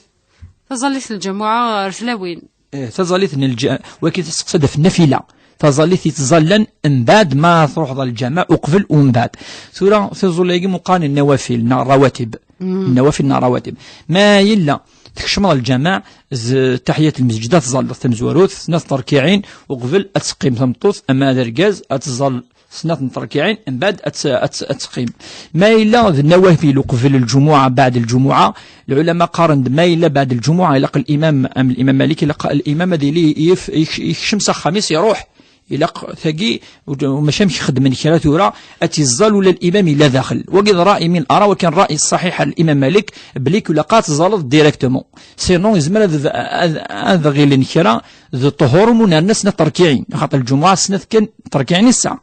Taẓallit n lǧamuɛa ɣer tlawin. Eh, taẓallit n lǧ-, wagi testeqsa-d ɣef nnafila. Taẓallit yettẓallan mbeɛd ma truḥeḍ ɣer lǧameɛ, uqbel u mbeɛd. Tura, tiẓulla-agi muqaren nnawafil, neɣ rawatib. Nnawafil neɣ rawatib. Ma yella, tkecmeḍ lǧameɛ, z-, taḥiyat lmesǧid, ad tẓalleḍ tamezwarut, snat terkiɛin, uqbel ad teqqim tameṭṭut, ama d argaz, ad tẓall snat n terkiɛin, mbeɛd ad tt-, ad tt-, ad teqqim. Ma yella d nnawafil uqbel lǧumuɛa, beɛd lǧumuɛa, lɛulama qqaren-d ma yella beɛd lǧumuɛa, ilaq limam, am limam Malik, ilaq limam ad yili yef-, yek-, yekcem s axxam-is, iruḥ. Ilaq tagi, u-, mačči amek xeddmen kra tura, ad tt-iẓẓal ula limam yella daxel. Wagi d ṛṛay min ara, wakan ṛṛay ṣṣaḥiḥ a limam Malik, belli ilaq ad tẓalleḍ directement. Sinon, yezmer ad, ad, ad ɣilen kra d ṭṭuhur umu nerna snat terkiɛin, axaṭer lǧumuɛa snat kan terkiɛin i tesɛa.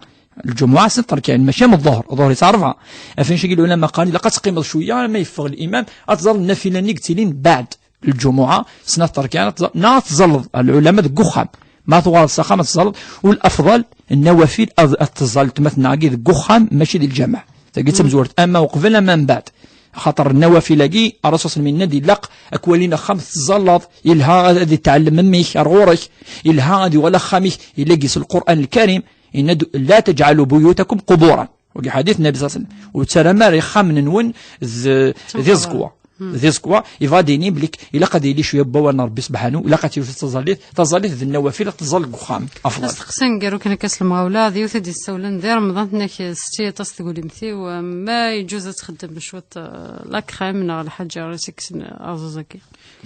Lǧumuɛa snat terkiɛin, mačči am ḍḍuhr, ḍḍuhr yesɛa ṛebɛa. Af annect-agi lɛulama qqaren, ilaq ad teqqimeḍ cwiya, ma yeffeɣ limam, ad tẓalleḍ nnafila-nni yettilin beɛd lǧumuɛa, snat terkiɛin, ad tẓa-, neɣ ad tẓalleḍ lɛulama deg uxxam. Ma tuɣaleḍ s axxam ad tẓalleḍ, u lafḍal, nnawafil, ad, ad tẓalleḍ tmatna-agi deg uxxam, mačči di lǧameɛ. Tagi d tamezwarut, ama uqbel, ama mbeɛd. Axaṭer nnawafil-agi, Ṛṛasul s-, yenna-d, ilaq ad k-walin axxam tettẓallaḍ, yelha ad, ad itɛellem mmi-k ar ɣur-k, yelha ad yuɣal axxam-ik, yella deg-s Lqur'an Lkarim, yenna-d, "La teǧɛalu buyutakum quburan." Wagi ḥadit Nnabi ṣalla Llahu ɛalayhi wa sallam. Ur ttarram ara ixxamen-nwen d, d iẓekwa. Des quoi, il va dire belli ilaq ad yili cwiya n wawal n Ṛebbi subḥanu, ilaq ad tewwet taẓallit, taẓallit d nnawafil ad teẓẓal deg uxxam. Afḍal. Asteqsi n gar ukan akka s lemɣawla, d yiwet i d-yessawlen di Remḍan, tenna-k: "Setti aṭas tgulimt-iw, ma yeǧǧuz ad txeddem cwiṭ, eh, la crème neɣ lḥaǧa ara s-ikksen aẓaẓ-agi."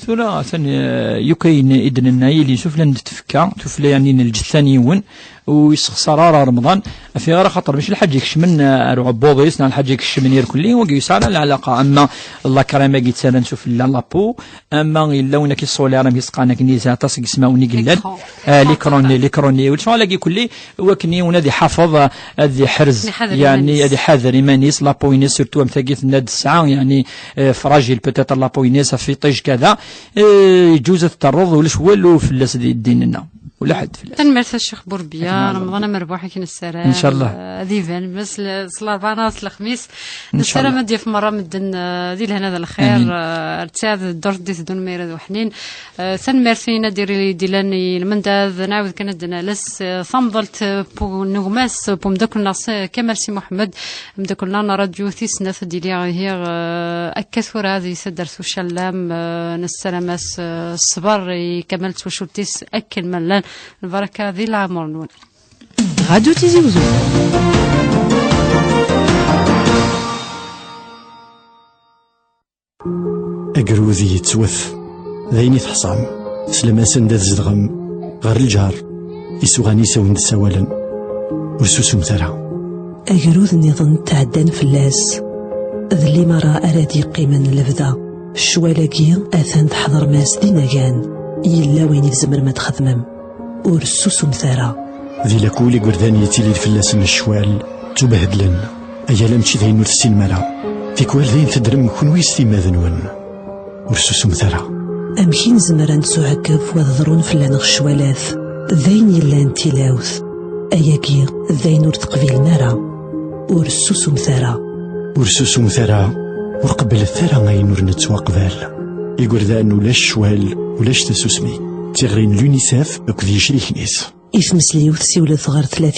Tura, atan, eh, yukayen i d-nenna yili sufella n tfekka, tufella yani n lǧetta n yiwen, ur yessexṣar ara Remḍan. Af ayɣer? Axaṭer mačči lḥaǧa ikecmen, eh, ar uɛebbuḍ-is, neɣ lḥaǧa ikecmen irkelli, wagi yesɛa lɛalaqa. Ama la crème-agi yettarran sufella la peau, ama yella win akka yeṣṣuli ara, mi s-qqaren akken, yesɛa aṭas n yismawen i yellan. L'écran. Ah, l'écran, l'écran, lecɣal-agi kulli, wakken yiwen ad iḥafeḍ, ah, ad iḥrez, ad iḥader yani, iman-is. Ad iḥader iman-is, la peau-ines, surtout am tagi tenna-d tesɛa, yani, eh, fragile peut-être la peau-ines, ɣef iṭij kada, eh, yeǧǧuz ad t-terreḍ, ulac walu fell-as di ddin-nneɣ. Ula ḥedd fell-as. Tanemmirt a Ccix Burbiya, akken Remḍan amerbuḥ akken nessaram. Inchallah. Eh, ad iban, ma s l-, s Larebɛa neɣ s Lexmis. Inchallah. Nessaram ad d-yaf merra medden, eh, di lehna d lxir, amin. Eh, ar tsaɛd ddurt d-iteddun ma yella d weḥnin. Eh, tanemmirt i Nadir i d-illan i lmendad, nɛawed kan ad d-nales, eh, tamḍelt, eh, n ugmas, eh, n umeddakel-nneɣ s-, Kamal Si Muḥemmed, ameddakel-nneɣ n ṛṛadyu tis snat ad d-yili ihi, eh, akka tura di taddart Ucallam, eh, nessaram-as, eh, ṣṣber i Kamal d twacult-is akken ma llan, lbaraka di leɛmer-nwen. Radio Tizi Uzzu. Agrud yettwet, d ayen i teḥṣam. Teslam-as anda tzedɣem, ɣer lǧar, isuɣan-is a wen-d-ssawalen. Ur susumt ara. Agrud nniḍen tɛeddan fell-as. D limaṛa ara d-yeqqimen lebda. Ccwal-agi atan tḥeḍrem-as d inagan. Yella wayen i tzemrem ad txedmem. Ur ssusumet ara. Di lakul igerdan yettilin fell-asen ccwal, ttubhedlen. Ayala mačči d ayen ur tessinem ara. Tikwal d ayen teddrem kenwi s timmad-nwen. Ur ssusumet ara. Amek i nezmer ad nettuɛeggeb wa d-ḍrun fell-aneɣ ccwalat? D ayen yellan d tilawt. Ayagi d ayen ur teqbilem ara. Ur ssusumet ara. Ur ssusumet ara, ur qebblet ara ayen ur nettwaqbal. Igerdan ulac ccwal, ulac tasusmi. D tiɣri n l'UNICEF akked yecrikn-is. I tmesliwt siwlet ɣer tlatin.